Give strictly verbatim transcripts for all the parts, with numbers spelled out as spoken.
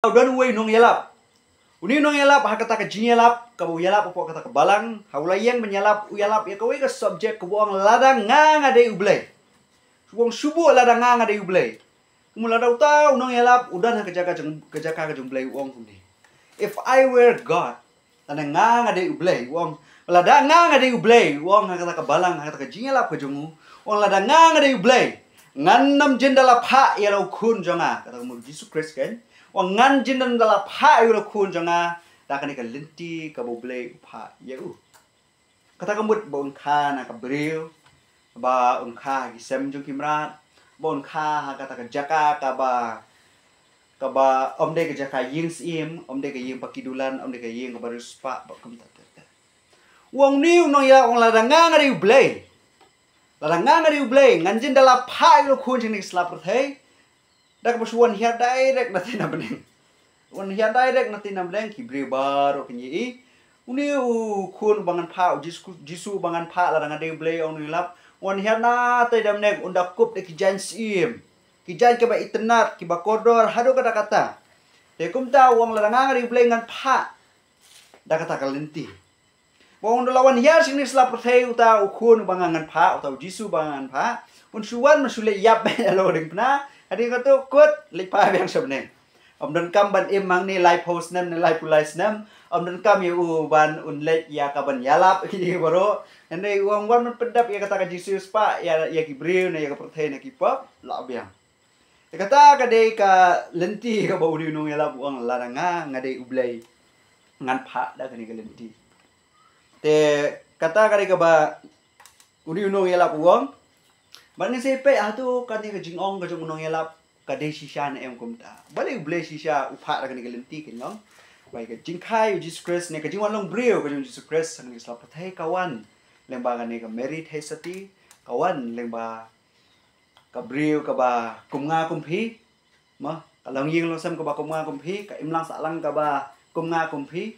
u don uwei u nongïalap. Une u nongïalap ha kata ka jingïalap kaba u ïalap hapoh kata ka balang, ha u la ïeng ban ïalap, u ïalap ïa kawei ka subject kaba ong lada nga nga dei u Blei. U ong shu buh lada nga nga dei u Blei. Kumno lada uta u nongïalap u don ha ka jaka jong, ka jaka ka jong u Blei u ong kumne, "If I were God," lada nga nga dei u Blei, u ong. Lada nga nga dei u Blei, u ong ha kata ka balang, ha kata ka jingïalap ka jong u. U ong lada nga nga dei u Blei, ngan nym jin da la phah ïa la u khun jong nga, kata ka mut u Jisu Khrist kan. U ong ngan jin da la phah ïa la u khun jong nga da kane ka lynti kaba u Blei u phah ïa u. Kata ka mut ba un kha na ka briew, ba un kha ha ki sem jong ki mrad, ba un kha ha kata ka jaka kaba, kaba ym dei ka jaka ïing syiem, ym dei ka ïing ba ki dulan, ym dei ka ïing kaba riewspah, ba kumta ter ter. U ong une u nongïalap u ong lada nga nga dei u Blei, lada nga nga dei u Blei, ngan jin da la phah ïa la u khun jong nga sha la pyrthei da kaba shu wan hiar direct na tei na bneng. Wan hiar direct na tei na bneng, ki briew baroh kin ïohi. Une u khun uba ngan phah, u Jisu, Jisu uba ngan phah lada nga dei u Blei, u nongïalap, wan hiar na tei na bneng, un da kup da ki jaiñ syiem, ki jaiñ kiba itynnad, kiba kordor haduh katta katta. Te kumta u ong lada nga nga dei u Blei ngan phah da kata ka lynti. Ba un da la wan hiar sha kane sha la pyrthei uta u khun uba nga ngan phah, uta u Jisu uba nga ngan phah, un shu wan, un shu leit ïap beit halor diengphna. Hadien katto kut leit phah biang sha bneng. Ym donkam ban im hangne laiphew snem ne laiphew lai snem. Ym donkam ïa u ban un leit ïa ka ban ïalap ïa ki baroh. Hynrei u ong wan ban pyndep ïa kata ka jingsiewspah ïa, ïa ki briew ne ïa ka pyrthei na ki pop, lah biang. Te kata ka dei ka lynti kaba une u nongïalap u ong lada nga nga dei u Blei, ngan phah da kane ka lynti. Te kata ka dei kaba une u nongïalap u ong. Bad ngin sa ïa peit hato kane ka jingong ka jong u nongïalap ka dei shisha ne em kumta. Balei u Blei shisha u phah da kane ka lynti, kin ong. Ba ïa ka jingkha ïa u Jisu Khrist ne ka jingwan long briew ka jong u Jisu Khrist ha kane ka sla pyrthei ka wan lyngba kane ka Mary Theisotti, ka wan lyngba ka briew kaba kum nga kum phi, mo, ka longïing longsem kaba kum nga kum phi, ka imlang sahlang kaba kum nga kum phi.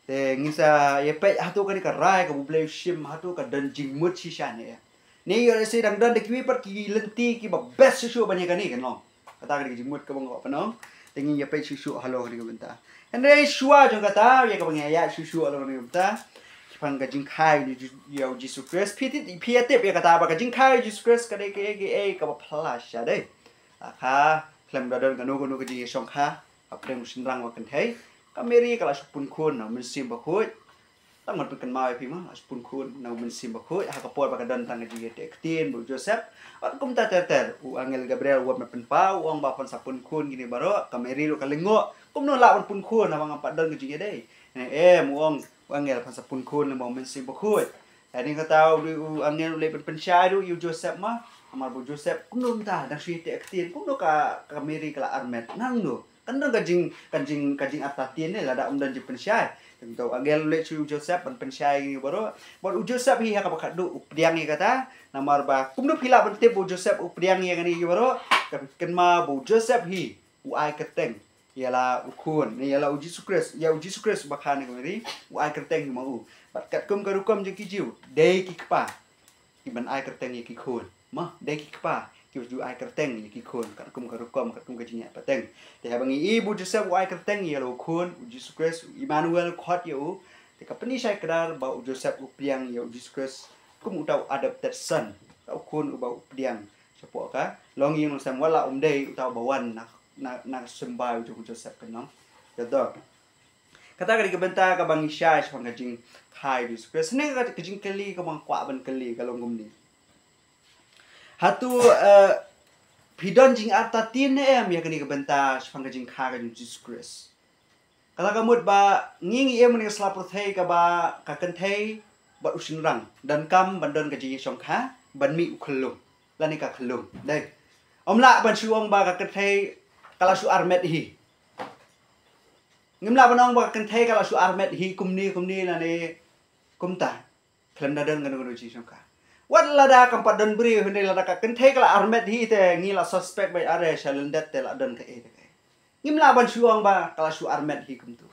Te ngin sa ïa peit hato kane ka rai kaba u Blei u shim hato ka don jingmut shisha ne em. Ne ïoh lehse dang don da kiwei pat ki lynti kiba best shuh shuh ban ïa kane, kan long. Kata ka dei ka jingmut kaba nga kwah ban ong. Te ngin ïa peit shuh shuh halor kane ka bynta. Hynrei shuwa jong kata, ïa kaba ngi ïa shuh shuh halor kane ka bynta, shaphang ka jingkha ïa u Jisu Khrist. Phi tip, phi ïa tip ïa kata ba ka jingkha ïa u Jisu Khrist ka dei kaei kaei kaba phylla shisha dei. Kha khlem da don kano kano ka jingïashongkha hapdeng u shynrang bad kynthei, ka Mary ka la shu pun khun na u Mynsiem Bakhuid. Tang ban pynkynmaw ïa phi, ma, la shu pun khun na u Mynsiem Bakhuid ha ka por ba ka don tang ka jingïateh ktien bad u Joseph. Bad kumta ter ter, u angel Gabriel u wan ban pynpaw, u ong ba phan sa pun khun kine baroh. Ka Mary ruh ka lyngngoh, kumno lah ban pun khun haba ngam pat don ka jingïadei. Em, u ong u angel, phan sa pun khun lyngba u Mynsiem Bakhuid. Hadien kata u, u angel u leit ban pynshai ruh ïa u Joseph, ma, namar ba u Joseph kumno mynta dang shu ïateh ktien, kumno ka, ka Mary ka la armet, nangno? Kan don ka jing, ka jing, ka jingartatien ne lada ym don jingpynshai. Te mynta u angel u leit sha u Joseph ban pynshai ïa kine baroh. Bad u Joseph hi ha kaba khatduh u pdiang ïa kata, namar ba kumno phi lah ban tip ba u Joseph u pdiang ïa kine baroh? Kan kynmaw ba u Joseph hi u ai kyrteng ïa la u khun, ne ïa la u Jisu Khrist, ïa u Jisu Khrist ba kha na ka Mary, u ai kyrteng hi ma u. Bad katkum ka rukom jong ki Jiw, dei ki kpa kiban ai kyrteng ïa ki khun. Ma, dei ki kpa kiba ju ai kyrteng ïa ki khun katkum ka rukom, katkum ka jingïaid pateng. Te haba ngi i ba u Joseph u ai kyrteng ïa la u khun, u Jisu Khrist, u Immanuel, khot ïa u. Te ka pyni shai kdar ba u Joseph u pdiang ïa u Jisu Khrist kum uta u adopted son, uta u khun uba u pdiang shapoh ka longïing longsem, wat la um dei uta uba wan na, na, na ka symbai u jong u Joseph, kan long. Te to, kata ka dei ka bynta kaba ngi shai shaphang ka jingkha ïa u Jisu Khrist. Hynrei ka, ka jingkylli kaba nga kwah ban kylli ka long kumne. Hato, eh, phi don jingartatien ne em ïa kane ka bynta shaphang ka jingkha ka jong u Jisu Khrist? Kata ka mut ba ngi ngi im ha kane ka sla pyrthei kaba ka kynthei bad u shynrang donkam ban don ka jingïashongkha ban mih u khyllung lane ka khyllung. Dei. Ym lah ban shu ong ba ka kynthei ka la shu armet hi. Ngim lah ban ong ba ka kynthei ka la shu armet hi kumne kumne lane kumta. Khlem da don kano kano jingshongkha. Wat lada kam pat don briew, hynrei lada ka kynthei ka la armet hi te ngi la suspect beit, are sha lyndet te la don kaei te kaei. Ngim lah ban shu ong ba ka la shu armet hi kumto.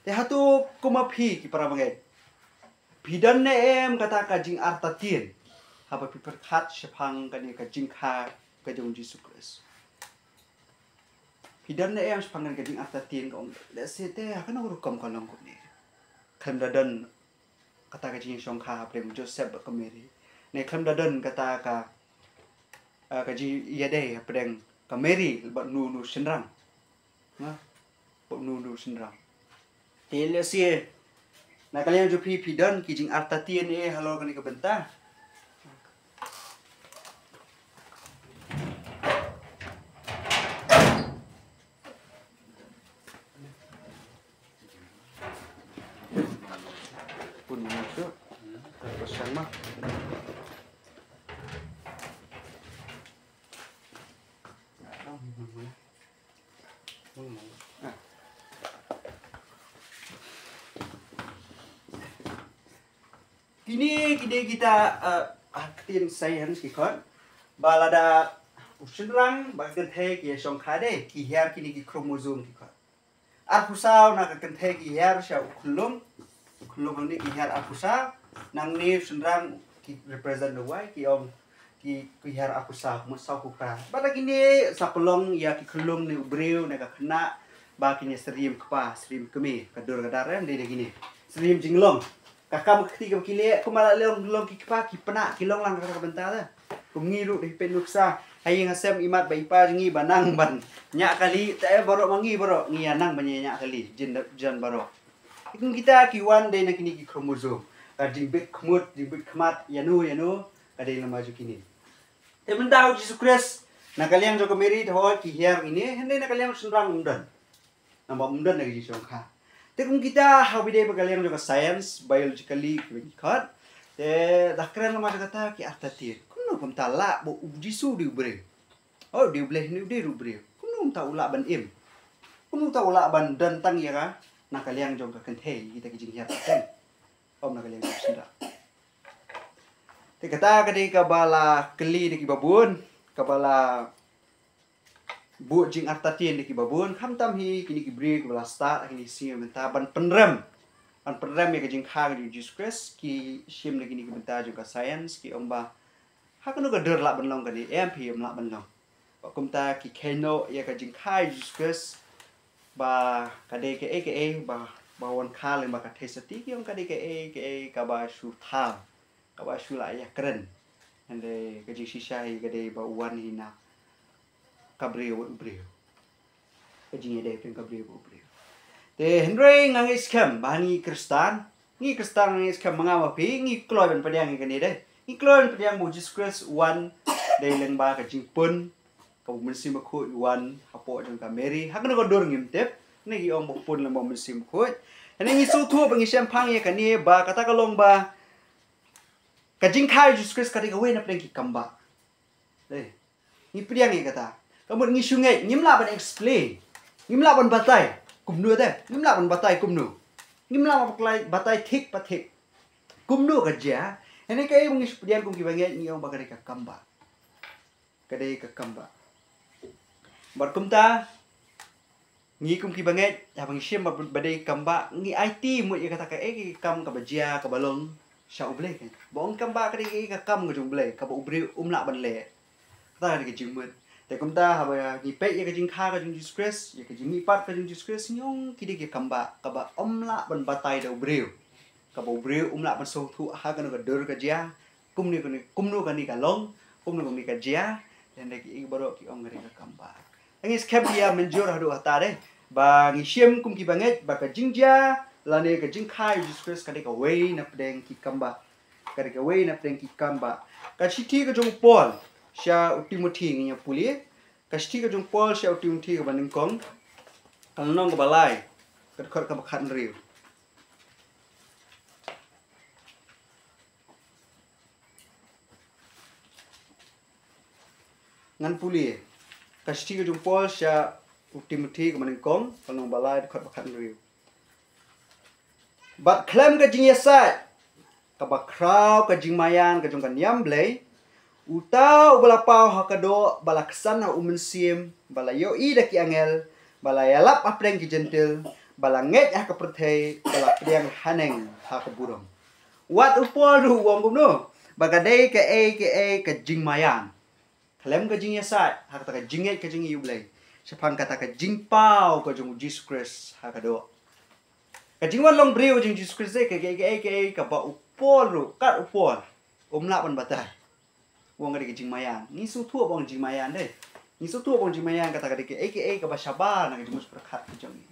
Te hato kum ma phi ki para bangeit, phi don ne em kata ka jingartatien haba phi pyrkhat shaphang kane ka jingkha ka jong u Jisu Khrist? Phi don ne em shaphang ka jingartatien ka ong. Lehse te ha kano ka rukom ka long kumne. Khlem da don kata ka jingïashongkha hapdeng u Joseph bad ka Mary. Ne khlem da don kata ka, ah, ka jingïadei hapdeng ka Mary bad uno uno u shynrang. Bad uno uno u shynrang. Te lehse na ka liang jong phi phi don ki jingartatien eh halor kane ka bynta. Pun masuk. Pesan mah. Kine, kine kita, eh, ha ktien science ki khot. Ba lada u shynrang bad ka kynthei ki ïashongkha de, ki hiar kine ki chromosome ki khot. Arphew saw na ka kynthei ki hiar sha u khyllung. U khyllung hangne ki hiar arphew saw. Nangne u shynrang ki represent da u wai, ki ong ki, ki hiar arphew saw, mut saw phew phra. Bad da kine sa pynlong ïa ki khyllung ne u briew ne ka khynnah ba kine syriem kpa, syriem kmie, ka dur ka dar em, dei da kine. Syriem jinglong. Ka kam ka kti kaba ki leh, kumba la long, long ki kpa, ki pynah, ki long lang kata ka bynta te. Kum ngi ruh dei peit nuksa ha ïing ha sem, i mat bad i pa jong ngi ba nang ban ñiah kali, te baroh ma ngi baroh ngi ïa nang ban ïa ñiah kali, jan, jan baroh. Kum kita ki wan dei na kine ki chromosome. Ka jingbit khmut, jingbit khmat, ïano ïano, ka dei lama jong kine. Te mynta ha u Jisu Khrist, na ka liang jong ka Mary te hooid ki hiar kine, hynrei na ka liang u shynrang um don. Namar um don na ka jingshongkha. Te kum kita ha ba dei ba ka liang jong ka science, biologically, ki khot. Te da kren lama jong kata ki artatien. Kumno kumta lah ba u Jisu u dei u briew. Oh, u dei u Blei, hynrei u dei ruh u briew. Kumno kumta u lah ban im. Kumno kumta u lah ban don tang ïa ka, na ka liang jong ka kynthei, kita ki jinghiar pateng. Ym na ka liang jong ka shynrang. Te kata ka dei kaba la kylli da kiba bun, kaba la buh jingartatien da kiba bun, khamtam hi kine ki briew kiba la stad ha kine ki sngi mynta ban pynrem. Ban pynrem ïa ka jingkha ka jong u Jisu Khrist, ki shim da kine ki bynta jong ka science, ki ong ba ha kano ka dur lah ban long kane, em phi, ym lah ban long. Ba kumta ki kheiñ noh ïa ka jingkha u Jisu Khrist, ba ka dei kaei kaei ba, ba wan kha lyngba ka theisotti, ki ong ka dei kaei kaei kaba shu thaw, kaba shu lah ïakren. Hynrei ka jingshisha hi ka dei ba u wan hi na ka briew bad u briew. Ka jingïadei pyrshah ka briew bad u briew. Te hynrei nga ngeit skhem ba ngi Khristan, ngi Khristan ngi ngeit skhem ma nga ma phi, ngi kloi ban pdiang ïa kane de. Ngi kloi ban pdiang ba u Jisu Khrist u wan dei lyngba ka jingpun kaba u Mynsiem Bakhuid u wan hapoh jong ka Mary. Ha kano ka dur ngim tip. Ngi ong ba u pun lyngba u Mynsiem Bakhuid. Hynrei ngi sngewthuh ba ngi shemphang ïa kane ba kata ka long ba ka jingkha u Jisu Khrist ka dei kawei na pdeng ki kambah. Dei. Ngi pdiang ïa kata. Ka mut ngi shu ngeit, ngim lah ban explain. Ngim lah ban batai. Kumno te? Ngim lah ban batai kumno. Ngim lah ban batai, batai thik pa thik. Kumno ka jia? Hynrei kaei ba ngi shu pdiang kum kiba ngeit, ngi ong ba ka dei ka kambah. Ka dei ka kambah. Bad kumta, ngi kum kiba ngeit, haba ngi shim ba, ba dei kambah, ngi aiti mut ïa kata kaei ka kam kaba jia kaba long sha u Blei kan. Ba ong kambah ka dei ka kam ka jong u Blei, kaba u briew um lah ban leh. Kata ka dei ka jingmut. Te kumta haba ngi peit ïa ka jingkha ka jong u Jisu Khrist, ïa ka jingmihpat ka jong u Jisu Khrist, ngi ong ki dei ki kambah kaba um lah ban batai da u briew. Kaba u briew um lah ban sngewthuh ha kano ka dur ka jia, kumno kane, kumno kane ka long, kumno kane ka jia, lane kiei baroh ki ong kane ka kambah. Ngi skhem ïa mynjur haduh hata de ba ngi shim kum kiba ngeit ba ka jingjia lane ka jingkha u Jisu Khrist ka dei kawei na pdeng ki kambah. Ka dei kawei na pdeng ki kambah. Ka shithi ka jong u Paul sha u Timothi ngi ïa pule. Ka shithi ka jong u Paul sha u Timothi kaba nyngkong, ka lynnong kaba lai, ka dkhot kaba khathynriew. Ngan pule. Ka shithi ka jong u Paul sha u Timothi kaba nyngkong, ka lynnong ba lai, dkhot ba khathynriew. Bad khlem ka jingïasaid kaba khraw ka jingmaïan ka jong ka niam Blei, uta uba la paw ha ka doh, ba la ksan ha u Mynsiem, ba la ïohi da ki angel, ba la ïalap hapdeng ki Jentil, ba la ngeit ha ka pyrthei, ba la pdiang haneng ha ka burom. Wat u Paul ruh u ong kumno? Ba ka dei kaei kaei ka jingmaïan. Khlem ka jingïasaid, ha kata ka jingngeit ka jong ngi ïa u Blei. shaphang kata ka jingpaw ka jong u Jisu Khrist ha ka doh. Ka jingwan long briew jong u Jisu Khrist, eh, ka, ka, ka, ka, ka, kaba u Paul ruh, kat u Paul, um lah ban batai. U ong ka dei ka jingmaïan. Ngi sngewthuh ba ong jingmaïan dei. Ngi sngewthuh ba ong jingmaïan kata ka dei ka, ka, ka, kaba shabar na ka jingmut pyrkhat ka jong ngi.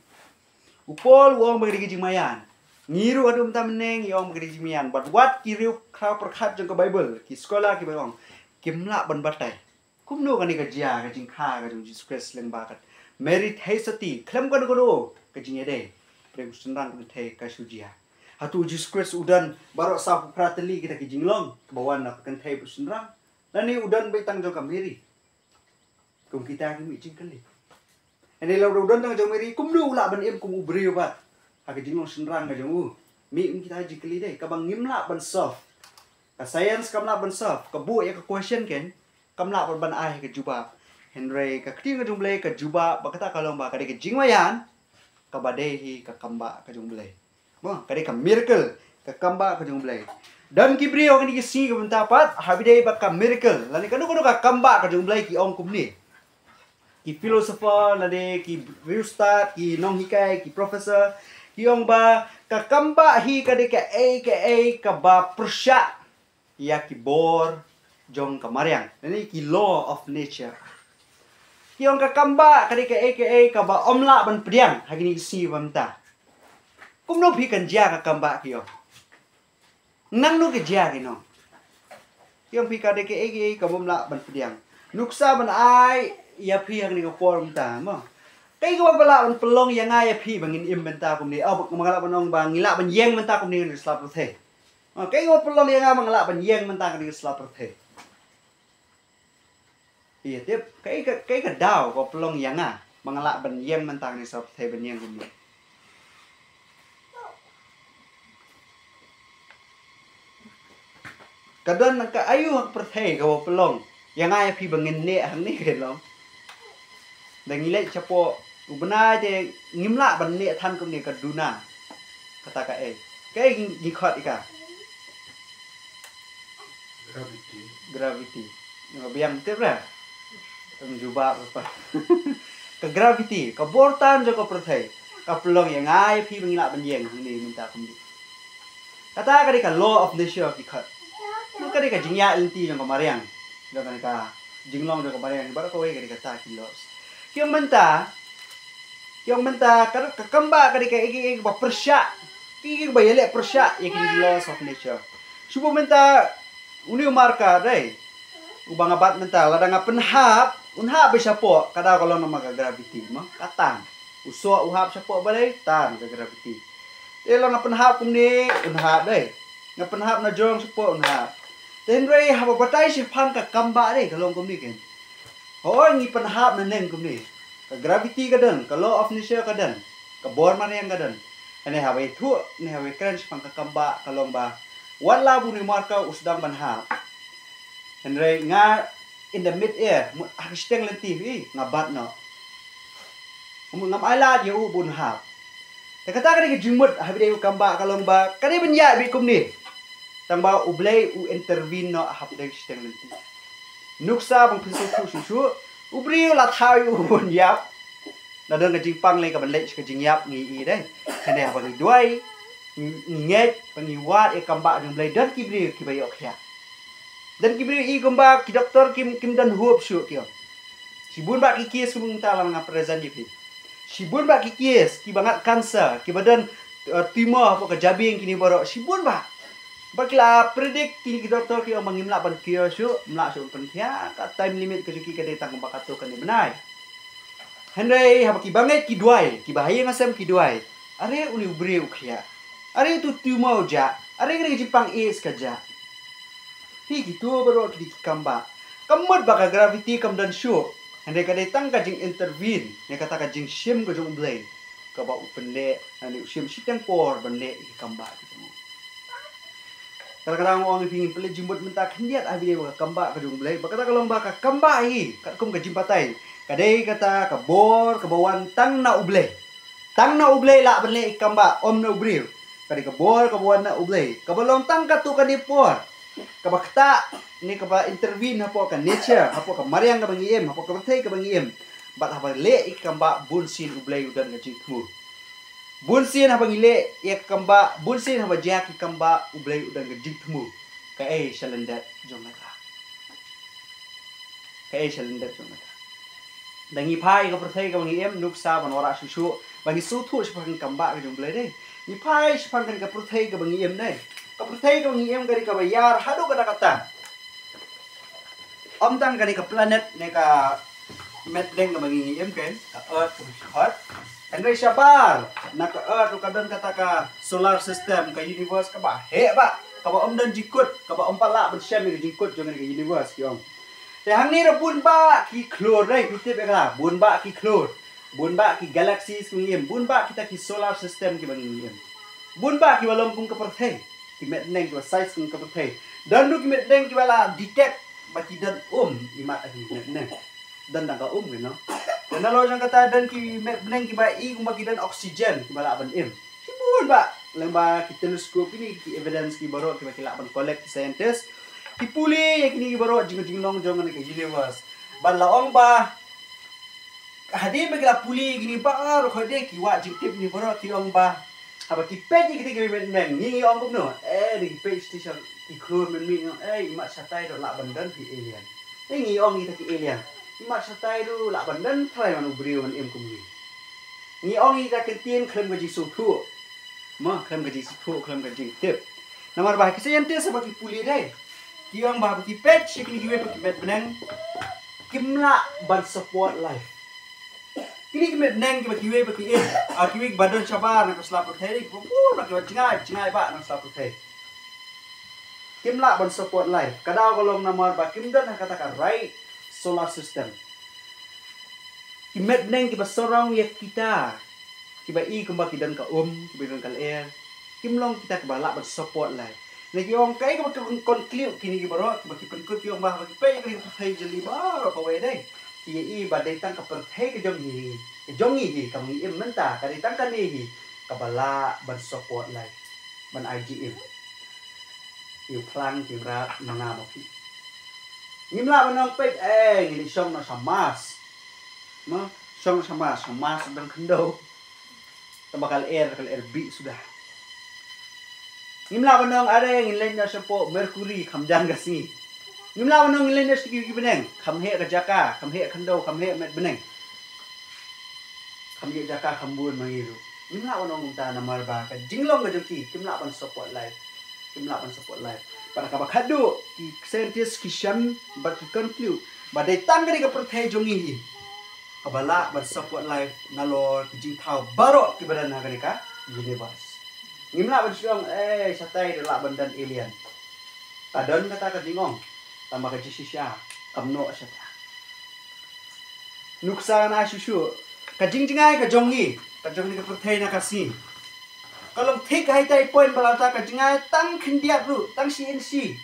U Paul u ong ba ka dei ka jingmaïan. Ngi ruh haduh mynta mynne ngi ong ba ka dei ka jingmaïan. Bad wat ki riew khraw pyrkhat jong ka Baibl, ki scholar kiba ong, kim lah ban batai. Kumno kane ka jia, ka jingkha ka jong u Jisu Khrist lyngba ka Mary Theisotti, khlem kano kano ka jingïadei, pyrshah u shynrang kynthei ka shu jia. Hato u Jisu Khrist u don baroh saw phew phra tylli kita ki jinglong kiba wan na ka kynthei bad u shynrang? Lane u don beit tang jong ka Mary? Kum kita ki mih jingkylli. Hynrei lada u don tang jong u Mary, kumno u lah ban im kum u briew pat ha ka jinglong shynrang ka jong u? Mih kum kita jingkylli dei, kaba ngim lah ban solve. Ka science kam lah ban solve, ka buh ïa ka question ken, kam lah ban, ban ai ka jubab. Hynrei ka ktien ka jong u Blei ka jubab ba kata ka long ba ka dei ka jingmaïan kaba dei hi ka kambah ka jong u Blei. Mo, ka dei ka miracle, ka kambah ka jong u Blei. Don ki briew ha kine ki sngi kiba mynta pat, haba ïadei bad ka miracle lane kano kano ka kambah ka jong u Blei ki ong kumne. Ki philosopher lane ki riewstad, ki nonghikai, ki professor, ki ong ba ka kambah hi ka dei kaei kaei kaba pyrshah ïa ki bor jong ka mariang, lane ki law of nature. Ki ong ka kambah ka dei kaei kaei kaba ym lah ban pdiang ha kine ki sngi ba mynta. Kumno phi kan jia ka kambah, ki ong? Nangno ka jia, ki ong? Ki ong phi ka dei kaei kaei kaba ym lah ban pdiang. Nuksa ban ai ïa phi ha kane ka por mynta, mo. Kaei kaba lah ban pynlong ïa nga ïa phi ba ngin im mynta kumne? Oh, ba nga lah ban ong ba ngi lah ban ïeng mynta kumne ha kane ka sla pyrthei. Ah, kaei kaba pynlong ïa nga ba nga lah ban ïeng mynta ha kane ka sla pyrthei? Ïa tip, kaei ka, kaei ka daw kaba pynlong ïa nga ba nga lah ban ïeng mynta ha kane ka sla pyrthei ban ïeng kumne? Ka don ka aïu ha ka pyrthei kaba pynlong ïa nga ïa phi ba ngin neh hangne, ka long? Da ngi leit shapoh u bnai te ngim lah ban neh than kumne, ka duna. Kata kaei? Kaei ngi, ngi khot ïa ka? Gravity. Gravity. Nga biang tip ra. Tang jubab apa. Ka gravity, ka bor tan jong ka pyrthei, ka pynlong ïa nga ïa phi ba ngi lah ban ïeng hangne mynta kumne. Kata ka dei ka law of nature ki khot. Ka dei ka jingïaid lynti jong ka mariang, jong ka jinglong jong ka mariang, baroh kawei ka dei kata ki laws. Ki ong mynta, ki ong mynta ka, ka kambah ka dei kaei kaei kaba pyrshah, kaei kaei kaba ïaleh pyrshah ïa ki laws of nature. Shu buh mynta une u marka dei, uba nga bat mynta, lada nga pynhap, un hap beit shapoh, ka daw ka long namar ka gravity, mo, ka tan. U soh u hap shapoh balei? Tan ka gravity. Te lada nga pynhap kumne, un hap dei. Nga pynhap na jrong shapoh, un hap. Te hynrei haba batai shaphang ka kambah dei, ka long kumne ken. Hooid, ngi pynhap nangne kumne, ka gravity ka don, ka law of nature ka don, ka bor mariang ka don. Hynrei haba ïathuh ne haba kren shaphang ka kambah, ka long ba wat la ba une u marka u sdang ban hap, hynrei nga in the mid air, mut ha ka shiteng lynti, hi, nga bat noh. Mut ngam ailad ïa u ba un hap. Te kata ka dei ka jingmut haba ïadei bad ka kambah, ka long ba ka dei ban ïaid beit kumne, tang ba U Blei u intervene noh hapdeng shiteng lynti. Nuksa ban pynsngewthuh shuh shuh, u briew la thaw ïa u ban ïap. La don ka jingpang lei ka ban leit sha ka jingïap, ngi i dei. Hynrei haba ngi duwai, ngi, ngi ngeit, ba ngi wad ïa ka kambah jong U Blei, don ki briew kiba ïoh khiah. Don ki briew i kumba ki doktor kim, kim don hope shuh, ki ong. Shibun bah ki case kumba mynta lada nga present ïa phi. Shibun bah ki case kiba ngat cancer, kiba don, eh, tumor hapoh ka jabieng, kine baroh, shibun bah. Ba ki la predict, kine ki doktor ki ong ba ngim lah ban cure shuh, ym lah shuh ban pynkhiah, ka time limit ka jong ki ka dei tang kumba katto katne bnai. Hynrei haba ki bangeit ki duwai, kiba ha ïing ha sem ki duwai, are une u briew u khiah, are utu u tumor u jah, are kane ka jingpang AIDS ka jah. Phi, kito baroh ki dei ki kambah. Kam mut ba ka gravity kam don shuh, hynrei ka dei tang ka jing intervene ne kata ka jingshim ka jong U Blei, kaba u pynleh, lane u shim shiteng por ban leh ïa ki kambah ki jong u. Kata kata nga ong ïa phi, ngin pynleit jingmut mynta khyndiat haba ïadei bad ka kambah ka jong U Blei. Ba kata ka long ba ka kambah hi katkum ka jingbatai, ka dei kata ka bor kaba wan tang na U Blei. Tang na U Blei lah ban leh ïa ka kambah, ym na u briew. Ka dei ka bor kaba wan na U Blei, kaba long tang katto katne por, kaba ktah ne kaba intervene hapoh ka nature, hapoh ka mariang kaba ngi im, hapoh ka pyrthei kaba ngi im. Bad haba leh ïa ki kambah bun sien U Blei u don ka jingthmu. Bun sien haba ngi leh ïa ki kambah, bun sien haba jia ki kambah U Blei u don ka jingthmu. Kaei shalyndet jong kata? Kaei shalyndet jong kata? Da ngi phai ka pyrthei kaba ngi im, nuksa ban wanrah shuh shuh ba ngi sngewthuh shaphang ka kambah ka jong U Blei dei. Ngi phai shaphang kane ka pyrthei kaba ngi im dei. Ka pyrthei kaba ngi im ka dei kaba ïar haduh katta katta. Ym tang kane ka planet ne ka met bneng kaba ngi im, ka Earth kaba ngi khot. Hynrei shabar na ka Earth ka don kata ka solar system, ka universe kaba heh bha, kaba ym don jingkut, kaba ym pat lah ban shem ïa ka jingkut jong kane ka universe, ki ong. Te hangne ruh bun bha ki khlur, dei, phi tip ïa ka, bun bha ki khlur, bun bha ki galaxies kaba ngi im, bun bha kita ki solar system kiba ngi im. Bun bha kiba long kum ka pyrthei, ki met bneng kiba size kum ka pyrthei. Don ruh ki met bneng kiba la detect ba ki don um, imat ki met bneng. Don tang ka um, kino. Te nalor jong kata don ki met bneng kiba i kumba ki don oxygen, kiba lah ban im. Ki bun bha, lyngba ki telescope kine, ki evidence ki baroh kiba ki lah ban collect ki scientist. Ki pule ïa kine ki baroh jing, jinglong jong kane ka universe. Bad la ong ba hadien ba ki la pule ïa kine baroh, hadien ki wad jingtip kine baroh, ki ong ba haba ki peit ïa kita ki met bneng, ngi ong kumno? Eh, da ki peit station, ki khlur mynmiet, ngi ong, eh, imat shatai ruh lah ban don ki alien. Eh, ngi ong kita ki alien, imat shatai ruh lah ban don trai man u briew ban im kum ngi. Ngi ong ïa kita ki ktien khlem ka jingsngewthuh. Mo, khlem ka jingsngewthuh, khlem ka jingtip. Namar ba ki scientist haba ki pule dei, ki ong ba haba ki peit sha kine kiwei pat ki met bneng, kim lah ban support life. Kine ki met bneng kiba kiwei pat ki im, ah, kiwei kiba don shabar na ka sla pyrthei dei, kiba bun bha, kiba jngai jngai bha na ka sla pyrthei, kim lah ban support life. Ka daw ka long namar ba kim don ha kata ka right solar system. Ki met bneng kiba surround ïa kita, kiba i kumba ki don ka um, kiba don ka lyer, kim long kita kiba lah ban support life. Ne ki ong kaei kaba ki conclude kine ki baroh, kiba ki pynkut, ki ong ba haba ki peit ïa ka pyrthei jylliew baroh kawei dei, ki ïa i ba dei tang ka pyrthei ka jong ngi, ka jong ngi hi, kaba ngi im mynta, ka dei tang kane hi kaba lah ban support life, ban ai jingim ïa u phlang, ki mrad, ma nga ma phi. Ngim lah ban ong peit, eh, ngin ïa shong noh sha Mars. Mo, shong sha Mars, sha Mars dang khyndew. Tang ba ka lyer, ka lyer bih suda. Ngim lah ban ong, are ngin leit noh shapoh Mercury, kham jan ka sngi. Ngim lah ban ong ngin leit noh sha kiwei ki bneng, kham heh ka jaka, kham heh khyndew, kham heh met bneng. Kham heh jaka, kham bun ma ngi ruh. Ngim lah ban ong kumta namar ba ka jinglong ka jong ki kim lah ban support life. Kim lah ban support life. Bad kaba khadduh, ki scientist ki shem bad ki conclude ba dei tang kane ka pyrthei jong ngi hi kaba lah ban support life nalor ki jingthaw baroh kiba don ha kane ka universe. Ngim lah ban shu ong, eh, shatai ruh lah ban don alien. Ka don kata ka jingong, tang ba ka jingshisha kam noh shata. Nuksa na shuh shuh, ka jingjngai ka jong ngi, ka jong ngi ka pyrthei na ka sngi, ka long thik ha ita i point ba lada ka jngai tang khyndiat ruh, tang shi inshi,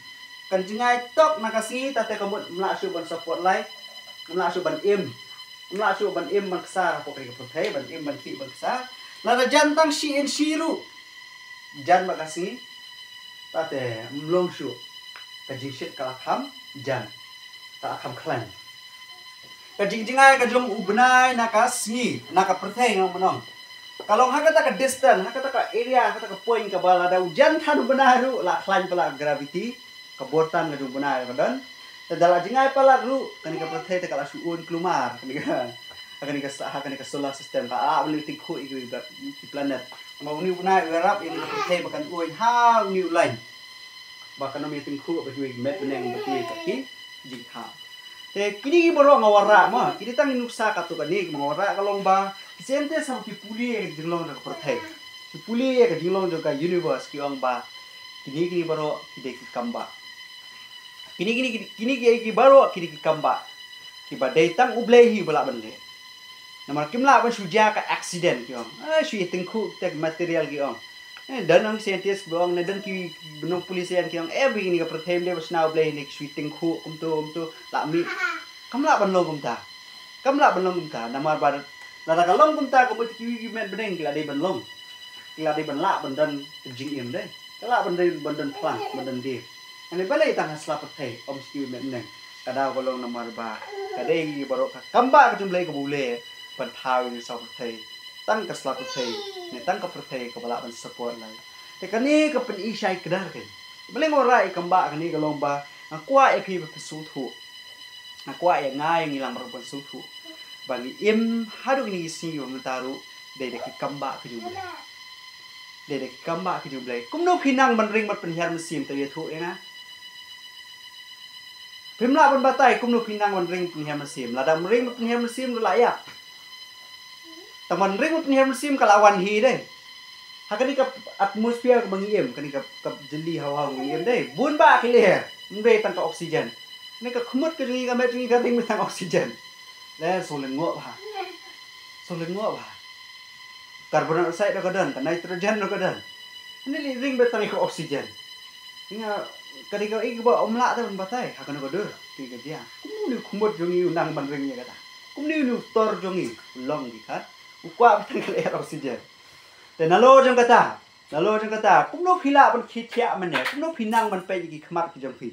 kan jngai tok na ka sngi, tate ka mut ym lah shuh ban support life, ym lah shuh ban im, ym lah shuh ban im ban ksar hapoh ka pyrthei, ban im ban khih ban ksar. Lada jan tang shi inshi ruh, jan bad ka sngi, tate ym long shuh, ka jingshit ka la kham jan, ka la kham khlaiñ. Ka jingjngai ka jong u bnai na ka sngi, na ka pyrthei, nga ong mynno, ka long ha kata ka distance, ha kata ka area, ha kata ka point kaba lada u jan than u bnai ruh la khlaiñ palat gravity, ka bor tam ka jong u bnai ka don. Te da la jngai palat ruh, kane ka pyrthei te ka la shu un kulmar, kane ka, ha kane ka sa-, ha kane ka solar system, ka la ban leh tyngkhuh ïa ki planet. Namar une u bnai u ïarap ïa kane ka pyrthei ba kan un ha une u lain, ba kan ym ïa tyngkhuh bad kiwei ki met bneng bad kiwei pat ki jingthaw. Te kine ki baroh nga wanrah mo, kine tang ki nuksa katto katne, ki ba nga wanrah ka long ba ki scientist haba ki pule ïa ka jinglong jong ka pyrthei, ki pule ïa ka jinglong jong ka universe, ki ong ba kine, kine baroh ki dei ki kambah. Kine, kine, kine, kine ki, ki baroh ki dei ki kambah kiba dei tang U Blei hi ba lah ban leh. Namar kim lah ban shu jia ka accident, ki ong. Eh, shu ïa tyngkhuh kita ki material, ki ong. Eh, don ki scientist ba ong, ne don ki nongpule science ki ong, eh, ba kine ka pyrthei ym dei ba shna U Blei, ne ki shu ïa tyngkhuh kumto kumto, lah mih. Kam lah ban long kumta. Kam lah ban long kumta, namar ba lada ka long kumta, ka mut kiwei ki met bneng ki la dei ban long, ki la dei ban lah ban don ka jingim dei, ka lah ban dei ban don phlang, ban don die. Hynrei balei tang ha sla pyrthei, ym shu kiwei met bneng? Ka daw ka long namar ba Ka dei ïa baroh ka kambah ka jong U Blei kaba u leh ban thaw ïa ngi sha pyrthei. Tang ka sla pyrthei ne tang ka pyrthei kaba lah ban support lai. Te kane ka pyni shai kdar kein. Balei nga wanrah ïa kambah kane ka long ba nga kwah ïa phi ba phin sngewthuh. Nga kwah ïa nga ïa ngi lang baroh ban sngewthuh ba ngi im haduh kine ki sngi ba mynta ruh dei da ki kambah ka jong U Blei. Dei da ki kambah ka jong U Blei. Kumno phi nang ban ring ban pynhiar mynsiem, to ïathuh ïa nga. Phim lah ban batai kumno phi nang ban ring pynhiar mynsiem. Lada ym ring ban pynhiar mynsiem ruh la ïap. Tang ban ring ban pynhiar mynsiem ka la wan hi dei. Ha kane ka atmosphere kaba ngi im, kane ka, ka jylli hawa kaba ngi im dei. Bun bah ki lyer. Ym dei tang ka oxygen. Kane ka khmut ka jong ngi, ka met jong ngi ka ring beit tang oxygen. Le shu lyngngoh bha. Shu lyngngoh bha. Carbon dioxide ruh ka don, ka nitrogen ruh ka don. Kane leh ring beit tang ïa ka oxygen. Nga, ka dei kaei kaba ym lah te ban batai ha kano ka dur, kaei ka jia. Kumno u khmut jong ngi u nang ban ring ïa kata. Kumno u tor jong ngi u long ki khat, u kwah beit tang ka lyer oxygen. Te nalor jong kata, nalor jong kata, kumno phi lah ban khie thiah mynne, kumno phi nang ban peit ïa ki khmat ki jong phi.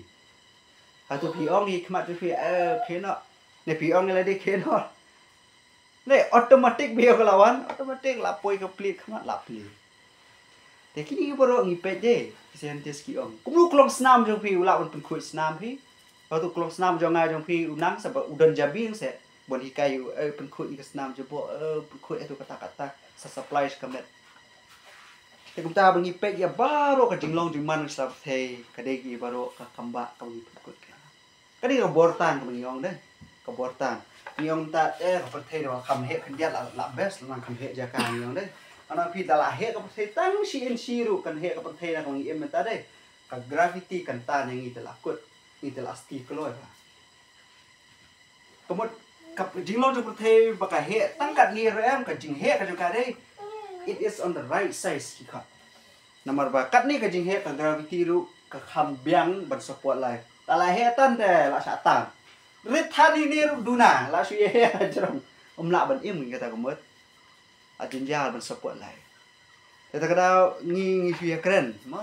Hato phi ong ïa ki khmat jong phi, eh, khie noh. Ne phi ong ïa lade khie noh. Le automatic ba ïoh ka la wan, automatic la poi ka plied khmat la plied. Te kine baroh ngi peit de, ki scientist ki ong. Kumno u klong snam jong phi u lah ban pynkhuid snam phi? Hato u klong snam jong nga jong phi u nang sa ba u don jabieng se ban hikai u, eh, pynkhuid ïa ka snam jabo, eh, pynkhuid ïa tu kata kata sa supply sha ka met. Te kumta ba ngi peit ïa baroh ka jinglong jingman sha pyrthei, ka dei ki baroh ka kambah kaba ngi pynkhuid ka. Ka dei ka bor tan kaba ngi ong de. Ka bor tan. Ngi ong ta, eh, ka pyrthei da kham heh khyndiat la, la best, la kham heh jaka ngi ong de. Ana phi da la heh ka pyrthei tang shi inshi ruh kan heh ka pyrthei na kaba ngi im mynta de. Ka gravity kan tan ïa ngi te la kut, ngi te la sti kloi ba. Ka mut ka jinglong jong pyrthei ba ka heh tang katne ruh em, ka jingheh ka jong ka dei, it is on the right size ki khot. Namar ba katne ka jingheh ka gravity ruh ka kham biang ban support lai. La la heh tan te la shah tan. Rit than ine ruh duna la shu ïa heh jrong. Ym lah ban im kata ka mut. A jynjar ban support lai. Te ta ka daw ngi ngi shu ïa kren. Ma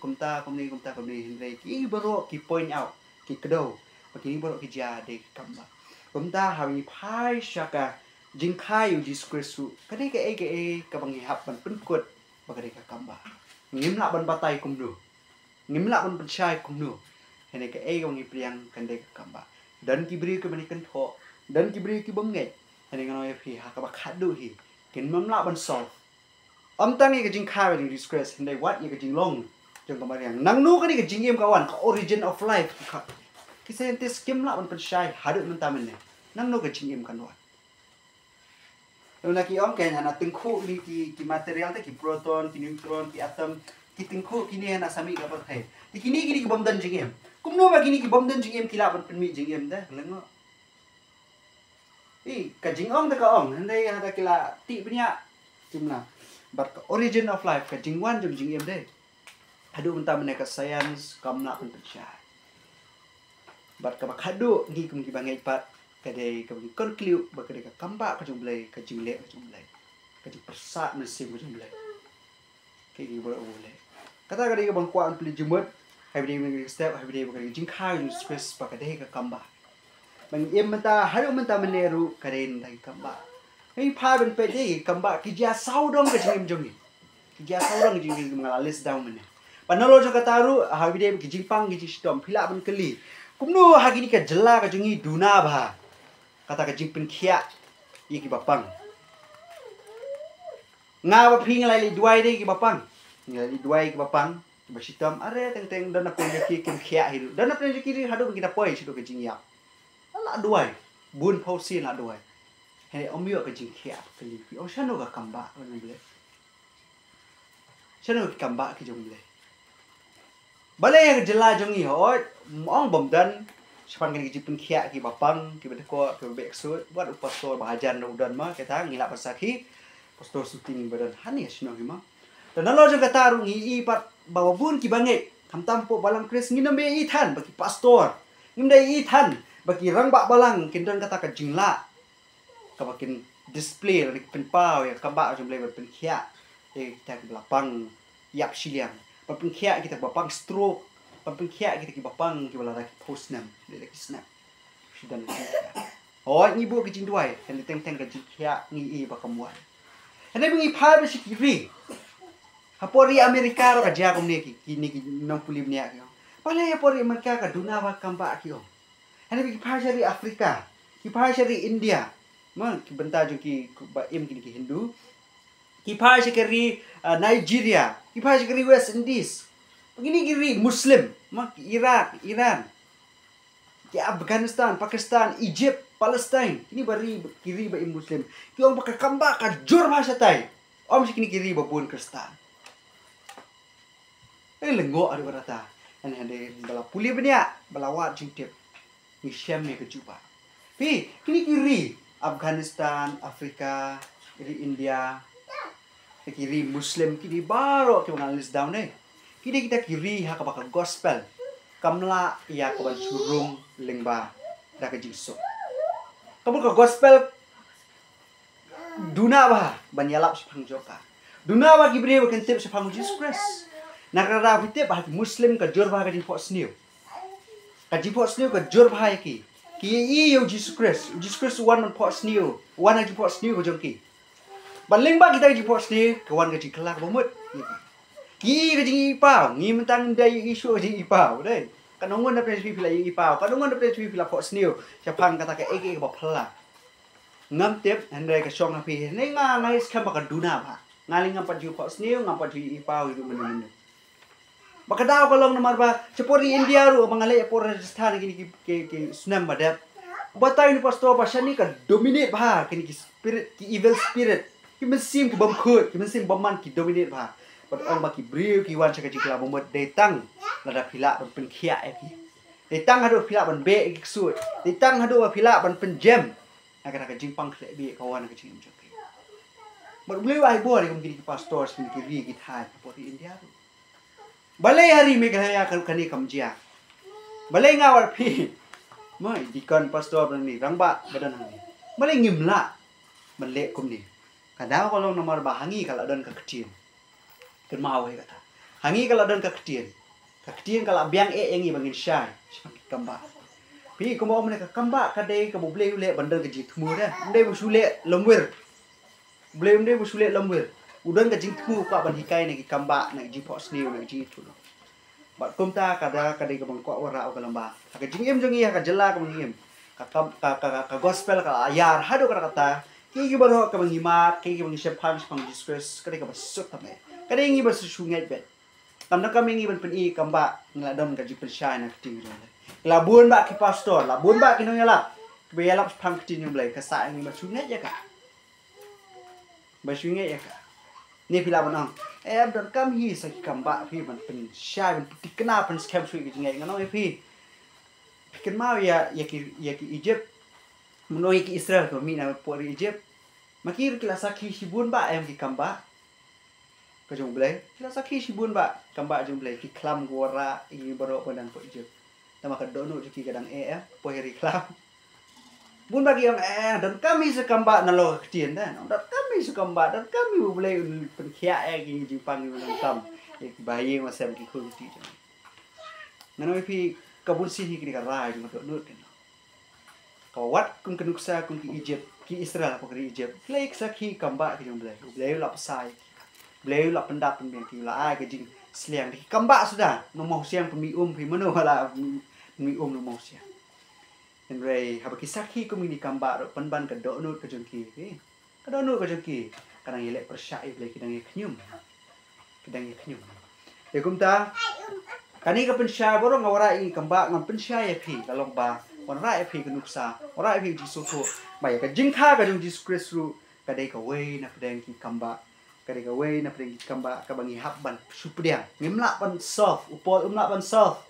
kumta kumne kumta kumne, hynrei ki baroh ki point out, ki kdew ba kine baroh ki jia dei ki kambah. Kumta haba ngi phai sha ka jingkhie ïa u Jisu Khrist ruh, ka dei kaei kaei kaba ngi hap ban pynkut ba ka dei ka kambah. Ngim lah ban batai kumno. Ngim lah ban pynshai kumno. Hynrei kaei kaba ngi pdiang kan dei ka kambah. Don ki briew kiba ngi kynthoh, don ki briew kiba ngeit. Hynrei ngan ong ïa phi ha kaba khadduh hi kin ym lah ban solve. Ym tang ïa ka jingkhie jong u Jisu Khrist, hynrei wat ïa ka jinglong jong ka mariang. Nangno kane ka jingim ka wan, ka origin of life ki khot. Ki scientist kim lah ban pynshai haduh mynta mynne. Nangno ka jingim kan wan. Nangno ki ong kein hana tyngkhuh kine ki, ki material te, ki proton, ki neutron, ki atom, ki tyngkhuh kine hana samit ka pyrthei. Te kine, kine ki bym don jingim. Kumno ba kine ki bym don jingim ki lah ban pynmih jingim te? Lyngngoh. Ï, ka jingong te ka ong, hynrei hata ki la tih bniah. Kim lah. Bad ka origin of life, ka jingwan jong jingim de. Haduh mynta mynne ka science kam lah ban pynshai. Bad kaba khadduh ngi kum kiba ngeit pat ka dei kaba ngi conclude ba ka dei ka kambah ka jong U Blei, ka jingleh ka jong U Blei, ka jingpyrsad mynsiem ka jong U Blei. Kaei kaba u leh. Kata ka dei kaba nga kwah ban pynleit jingmut. Ha kaba dei ka step, ha kaba dei ka jingkhie jong u Jisu Khrist ba ka dei ka kambah. Ba ngi im mynta, haduh mynta mynne ruh ka dei ka kambah. Ngi phai ban peit ïa ki kambah ki jia sawdong ka jingim jong ngi. Ki jia sawdong ka jingim jong ngi, nga la list down mynne. Bad nalor jong kata ruh ha kaba dei ki jingpang ki jingshitom, phi lah ban kylli. Kumno ha kine ki jylla ka jong ngi duna bha kata ka jingpynkhiah ïa kiba pang. Nga bad phi ngi la leit duwai de kiba pang. Ngi la leit duwai kiba pang, kiba shitom, are teng teng don na pdeng jong ki kim khiah hi ruh. Don na pdeng jong ki ruh haduh ba ki da poi shaduh ka jingïap. La duwai. Bun phew sien la duwai. Hynrei ym ïoh ka jingkhiah, phi kylli phi ong shano ka kambah ka jong U Blei. Shano ka kambah ka jong U Blei. Balei ha ka jylla jong ngi hooid, ym ong bym don shaphang kane ka jingpynkhiah kiba pang, kiba dkoh, kiba beh ksuid, wat u pastor Bahajan ruh u don ma, kata ngi lah ban sakhi, pastor Suting ba don hangne ha shnong hi ma. Te nalor jong kata ruh ngi i pat ba bun kiba ngeit, khamtam hapoh balang Khrist ngin ym dei i than ba ki pastor, ngim dei i than ba ki rangbah balang kin don kata ka jinglah kaba kin display lane kin pynpaw ïa ka kambah jong U Blei ban pynkhiah ïa kita kiba la pang ïap shiliang, ban pynkhiah ïa kita kiba pang stroke, ban pynkhiah ïa kita kiba pang kiba la da ki phew snem, da ki snem. Don ka jingkhiah. Hooid, ngi buh ka jingduwai, hynrei teng teng ka jingkhiah ngi ïohi ba kam wan. Hynrei ba ngi phai ba sha ki ri. Hapoh ri Amerika ruh ka jia kumne, ki, kine ki nongpule bniah ki ong, balei hapoh ri Amerika ka duna bha kam bah, ki ong. Hynrei ba ki phai sha ri Afrika, ki phai sha ri India, ma, ki bynta jong ki ba im kine ki Hindu. Ki phai sha ki ri, ah, Nigeria, ki phai sha ki ri West Indies. Kine ki ri Muslim, ma, ki Iraq, Iran, ki Afghanistan, Pakistan, Egypt, Palestine. Kine ba ri, ki ri ba im Muslim. Ki ong ba ka kam bah ka jur bha shatai. Ym sha kine ki ri ba bun Khristan. Ei, lyngngoh haduh katta. Hynrei ba la pule bniah, ba la wad jingtip, ngi shem ïa ka jubab. Phi, kine ki ri Afghanistan, Afrika, ri India, ki ri Muslim, kine baroh kiba nga list down, eh. Kine kita ki ri ha kaba ka gospel kam lah ïa ka ban shu rung lyngba da ka jingsuk. Kaba ka gospel duna bha ban ïalap shaphang jong ka. Duna bha ki briew ba kin tip shaphang u Jisu Khrist. Na ka daw phi tip ba ha ki Muslim ka jur bha ka jingphohsniew. Ka jingphohsniew ka jur bha ïa ki. Ki ïohi ïa u Jisu Khrist. U Jisu Khrist u wan ban phohsniew. U wan ha ka jingphohsniew ka jong ki. Bad lyngba kita ki jingphohsniew ka wan ka jingkylla kaba mut. Ki ïohi ka jingïohipaw. Ngi mynta ngim dei ïohi shuh ka jingïohipaw, dei. Katno ngut na pdeng jong phi phi la ïohipaw. Katno ngut na pdeng jong phi phi la phohsniew shaphang kata kaei kaei kaba phylla. Ngam tip, hynrei ka shong ha phi. Hynrei nga, nga ngeit skhem ba ka duna bha. Nga lei ngam pat ju phohsniew, ngam pat ju ïohipaw ïa ruh mynno mynno. Ba ka daw ka long namar ba shapoh ri India ruh, ba nga leit shapoh Rajasthan kine ki, ki, ki snem ba dep, batai une u pastor ba shane ka dominate bha kine ki spirit, ki evil spirit, ki mynsiem ki bym khuid, ki mynsiem bymman ki dominate bha. Bad ong ba ki briew ki wan sha ka jingkylla ba mut dei tang lada phi lah ban pynkhiah ïa ki. Dei tang haduh phi lah ban beh ïa ki ksuid. Dei tang haduh ba phi lah ban pynjem. Na kata ka jingpang khleh bih ka wan ka jingim jong phi. Bad U Blei u ai bor ïa kum kine ki pastor sha kine ki ri ki thaiñ hapoh ri India ruh. Balei ha ri Meghalaya ka, kane kam jia? Balei nga wat phi, ma, i deacon pastor ba don hangne, rangbah ba don hangne, balei ngim lah ban leh kumne? Ka daw ka long namar ba ha ngi ka la don ka ktien. Kynmaw ïa kata. Ha ngi ka la don ka ktien. Ka ktien ka la biang eh ïa ngi ba ngin shai shaphang ki kambah. Phi, kumba ong mynne, ka kambah ka dei kaba U Blei u leh ban don ka jingthmu, de. Ym dei ba shu leh lymwir. U Blei ym dei ba shu leh lymwir. U don ka jingthmu, u kwah ban hikai na ki kambah, na ki jingphohsniew, na ki jingithuh. Bad kumta ka da, ka dei kaba nga kwah wanrah ha ka lyndet. Ha ka jingim jong ngi, ha ka jylla kaba ngi im, ka, ka, ka, ka, ka gospel ka la ïar haduh katta katta. Kiei kiei baroh kiba ngi mad, kiei kiei ba ngi shemphang shaphang Jisu Khrist, ka dei kaba suk tam eh. Ka dei ngi ba shu ngeit beit. Kam donkam ïa ngi ban pyni kambah, ngi la don ka jingpynshai na ka ktien jong U Blei. La bun bah ki pastor, la bun bah ki nongïalap, kiba ïalap shaphang ka ktien jong U Blei, ka sah ïa ngi ban shu ngeit ïa ka. Ban shu ngeit ïa ka. Ne phi lah ban ong, em, donkam hi sa ki kambah phi ban pynshai, ban pynthikna, pynskhem shuh ïa ka jingngeit. Ngan ong ïa phi, phi kynmaw ïa, ïa ki, ïa ki Egypt. Mynno ïa ki Israel kiba mih na pdeng ri Egypt, ma ki ruh ki la sakhi shibun bah, em, ki kambah ka jong U Blei. Ki la sakhi shibun bah kambah jong U Blei, ki khlam ki wanrah ïa ngi baroh ba dang poi Egypt. Tangba ka dohnud jong ki ka dang eh, em, poi ha ri khlaw. Bun bah ki ong, eh, donkam hi sa kambah, nalor ka ktien, de. Donkam hi sa kambah, donkam hi, U Blei un pynkhiah ïa ki jingpang, ïa ki jingpang. Ïa ki bahaïing bahasem, ki khun ki kti jong ngi. Ngan ong ïa phi, ka bun sien hi kane ka rai jong ka dohnud kane. Ka wat kum ka nuksa kum ki Egypt, ki Israel hapoh ka ri Egypt, ki la ïa sakhi kambah ki jong U Blei. U Blei u la pynshai ïa ki. U Blei u la pyndap pynbiang ïa ki, u la ai ka jingsliang da ki kambah suda. Nongmawsiang pynmih um, phi, mano ba la pynmih um nongmawsiang? Hynrei haba ki sakhi kum kine ki kambah ruh, pynban ka dohnud ka jong ki, phi. Ka dohnud ka jong ki ka dang ïaleh pyrshah ïa U Blei, ki dang ïa khñium. Ki dang ïa khñium. Te kumta, kane ka pynshai baroh nga wanrah ïa ki kambah, ngan pynshai ïa phi, ka long ba wanrah ïa phi ka nuksa, wanrah ïa phi ka jingsngewthuh ba ïa ka jingkha ka jong U Jisu Khrist ruh ka dei kawei na pdeng ki kambah. Ka dei kawei na pdeng ki kambah kaba ngi hap ban shu pdiang. Ngim lah ban solve, u Paul um lah ban solve.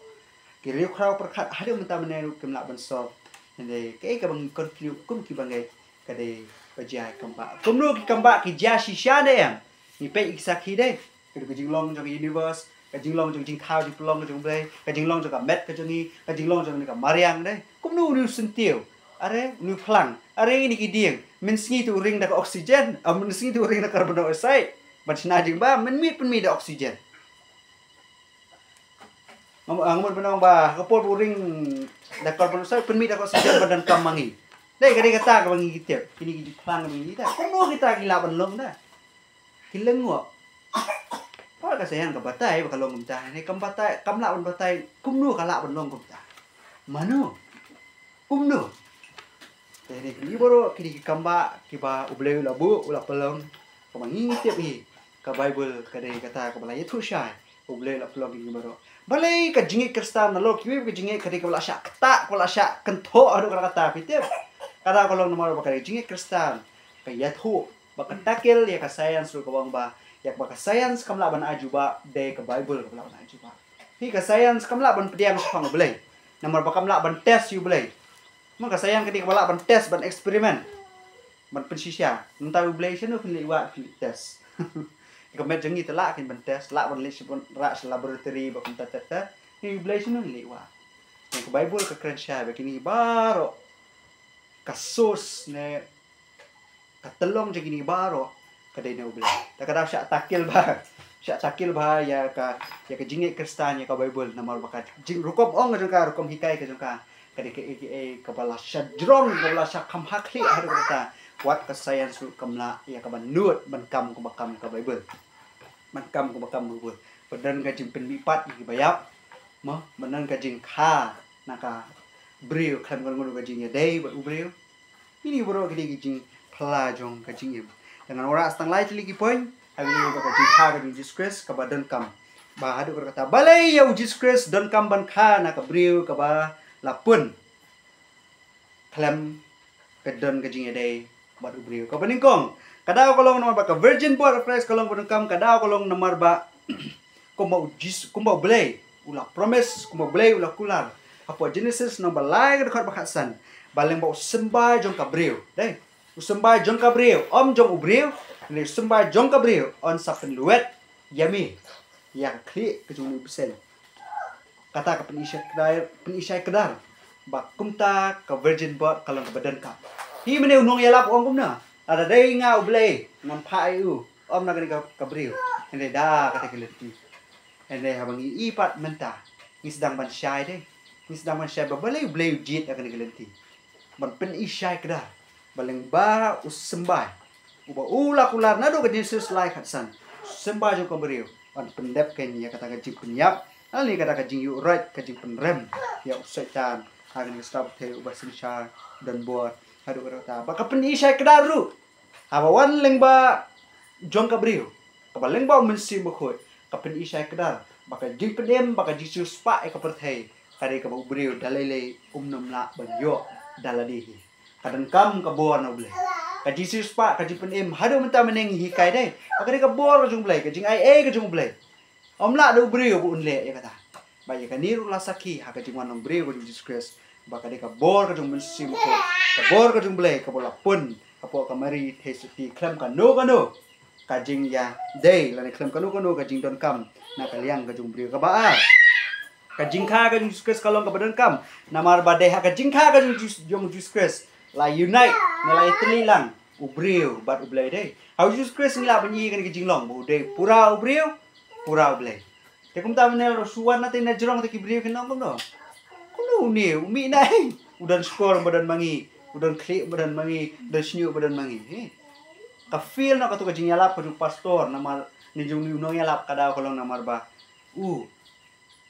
Ki riewkhraw pyrkhat haduh mynta mynne ruh kim lah ban solve. Hynrei kaei kaba ngi continue kum kiba ngeit, ka dei ba jia ïa ki kambah. Kumno ki kambah ki jia shisha, ne em? Ngi peit ïa ki sakhi, de. Ka dei ka jinglong jong ka universe, ka jinglong jong ka jingthaw jingpynlong ka jong U Blei, ka jinglong jong ka met ka jong ngi, ka jinglong jong kane ka mariang, de. Kumno une u syntiew, are une u phlang, are kine ki dieng, mynsngi te u ring da ka oxygen, ah, mynsngi te u ring da ka carbon dioxide ban shna jingbam, mynmiet pynmih da oxygen. Ngam ngam ban ong ba ka por ba u ring da kor ban sa pynmih da ka oxygen ban donkam ma ngi. Dei ka dei kata kaba ngi tip. Kine ki jingphlang kaba ngi tip. Kumno kita ki lah ban long da. Ki lyngngoh. Ka Saian ka batai ba ka long kumta. Ne kam batai, kam lah ban batai. Kumno ka lah ban long kumta. Mano. Kumno. Te ne kine baroh kine ki kam ba kiba U Blei u la buh u la pynlong. Kaba ngi tip hi. Ka Baibl ka dei kata kaba la ïathuh shai. U Blei u la pynlong kine baroh. Balei ka jingngeit Khristan nalor kiwei ka jingngeit ka dei kaba la shah ktah, kaba la shah kynthoh haduh katta katta, phi tip. Kata ka long namar ba ka dei jingngeit Khristan ka ïathuh ba ka tackle ïa ka science ruh kaba ong ba ïa kaba ka science kam lah ban ai jubab, dei ka Baibl kaba lah ban ai jubab. Hi ka science kam lah ban pdiang shaphang U Blei. Namar ba kam lah ban test ïa U Blei. Mo ka science ka dei kaba lah ban test, ban experiment. Ban pynshisha. Mynta U Blei shano phin leit wad, phin leit test. Ka met jong ngi te lah kin ban test, lah ban leit sha ban rah sha laboratory ba kumta tet tet. Ni U Blei shano phin leit wad. Ka Baibl ka kren shai ba kine baroh ka source ne ka tyllong jong kine baroh ka dei na U Blei. Te ka dei shah tackle ba, shah tackle ba ïa ka, ïa ka jingngeit Khristan, ïa ka Baibl, namar ba ka jingrukom ong ka jong ka, rukom hikai ka jong ka, ka dei ka, ka, kaba la shah jrong, kaba la shah kham ha khlieh haduh katta. Wat ka science ruh kam lah ïa ka ban nud ban kam kaba kam ka Baibl. Ban kam kaba kam ka Baibl. Ba don ka jingpynmihpat ïa kiba ïap. Mo, ba don ka jingkha na ka briew khlem ka, ka jingïadei bad u briew. Kine baroh ki dei ki jingphylla jong ka jingim. Te ngan wanrah tang lai tylli ki point ha kane ka jingkha ka jong u Jisu Khrist kaba donkam. Ba haduh katta katta balei ïa u Jisu Khrist donkam ban kha na ka briew kaba la pun khlem ka don ka jingïadei bad u briew. Kaba nyngkong, ka daw ka long namar ba ka virgin birth of Christ ka long ba donkam, ka daw ka long namar ba kumba u Jis-, kumba U Blei u la promise, kumba U Blei u la kular. Hapoh Genesis nombar lai ka dkhot ba khatsan, ba lyngba u symbai jong ka briew. Dei, u symbai jong ka briew, ym jong u briew, ne u symbai jong ka briew un sa pynlwet ïa me ïa ka khlieh ka jong une u bseiñ. Kata ka pynishai kdar, pynishai kdar ba kumta ka virgin birth ka long kaba donkam. Hi mynne u nongïalap u ong kumno? Lada dei nga U Blei ngan phah ïa u, ym na kane ka, ka briew. Hynrei da kata ka lynti. Hynrei haba ngi ïohi pat mynta, ngi sdang ban shai dei. Ngi sdang ban shai ba balei U Blei u jied ïa kane ka lynti. Ban pynishai kdar ba lyngba u symbai uba u la kular naduh ka Genesis lai khatsan, symbai jong ka briew, ban pyndep kein ïa kata ka jingpynïap, lane kata ka jingïuhroit, ka jingpynrem ïa u Soitan ha kane ka stad pyrthei uba synshar donbor haduh katta katta. Ba ka pynishai kdar ruh haba wan lyngba jong ka briew, kaba lyngba u Mynsiem Bakhuid, ka pynishai kdar ba ka jingpynim, ba ka jingsiewspah ïa ka pyrthei, ka dei kaba u briew da lei lei um nym lah ban ïoh da lade hi. Ka donkam ka bor na U Blei. Ka jingsiewspah, ka jingpynim, haduh mynta mynne ngi hikai dei ba ka dei ka bor ka jong U Blei, ka jingaiei ka jong U Blei. Ym lah da u briew ba un leh ïa kata. Ba ïa kane ruh la sakhi ha ka jingwan long briew ka jong u Jisu Khrist. Ba ka dei ka bor ka jong u Mynsiem Bakhuid, ka bor ka jong U Blei kaba la pun hapoh ka Mari Theisotti khlem kano kano ka jingïadei lane khlem kano kano ka jingdonkam na ka liang ka jong u briew. Kaba ar, ka jingkha ka jong u Jisu Khrist ka long kaba donkam. Namar ba dei ha ka jingkha ka jong u Jis-, jong u Jisu Khrist la unite ne la ïatylli lang u briew bad U Blei dei. Ha u Jisu Khrist ngi lah ban ïohi kane ka jinglong ba u dei pura u briew, pura U Blei. Te kumta mynne lada u shu wan na te na jrong te ki briew kin ong kumno? Kumno une u mih na hi? U don shkor ba don ma ngi, u don khlieh ba don ma ngi, u don shñiuh ba don ma ngi. He. Ka fail noh kato ka jingïalap ka jong u pastor namar ne jong une u nongïalap, ka daw ka long namar ba u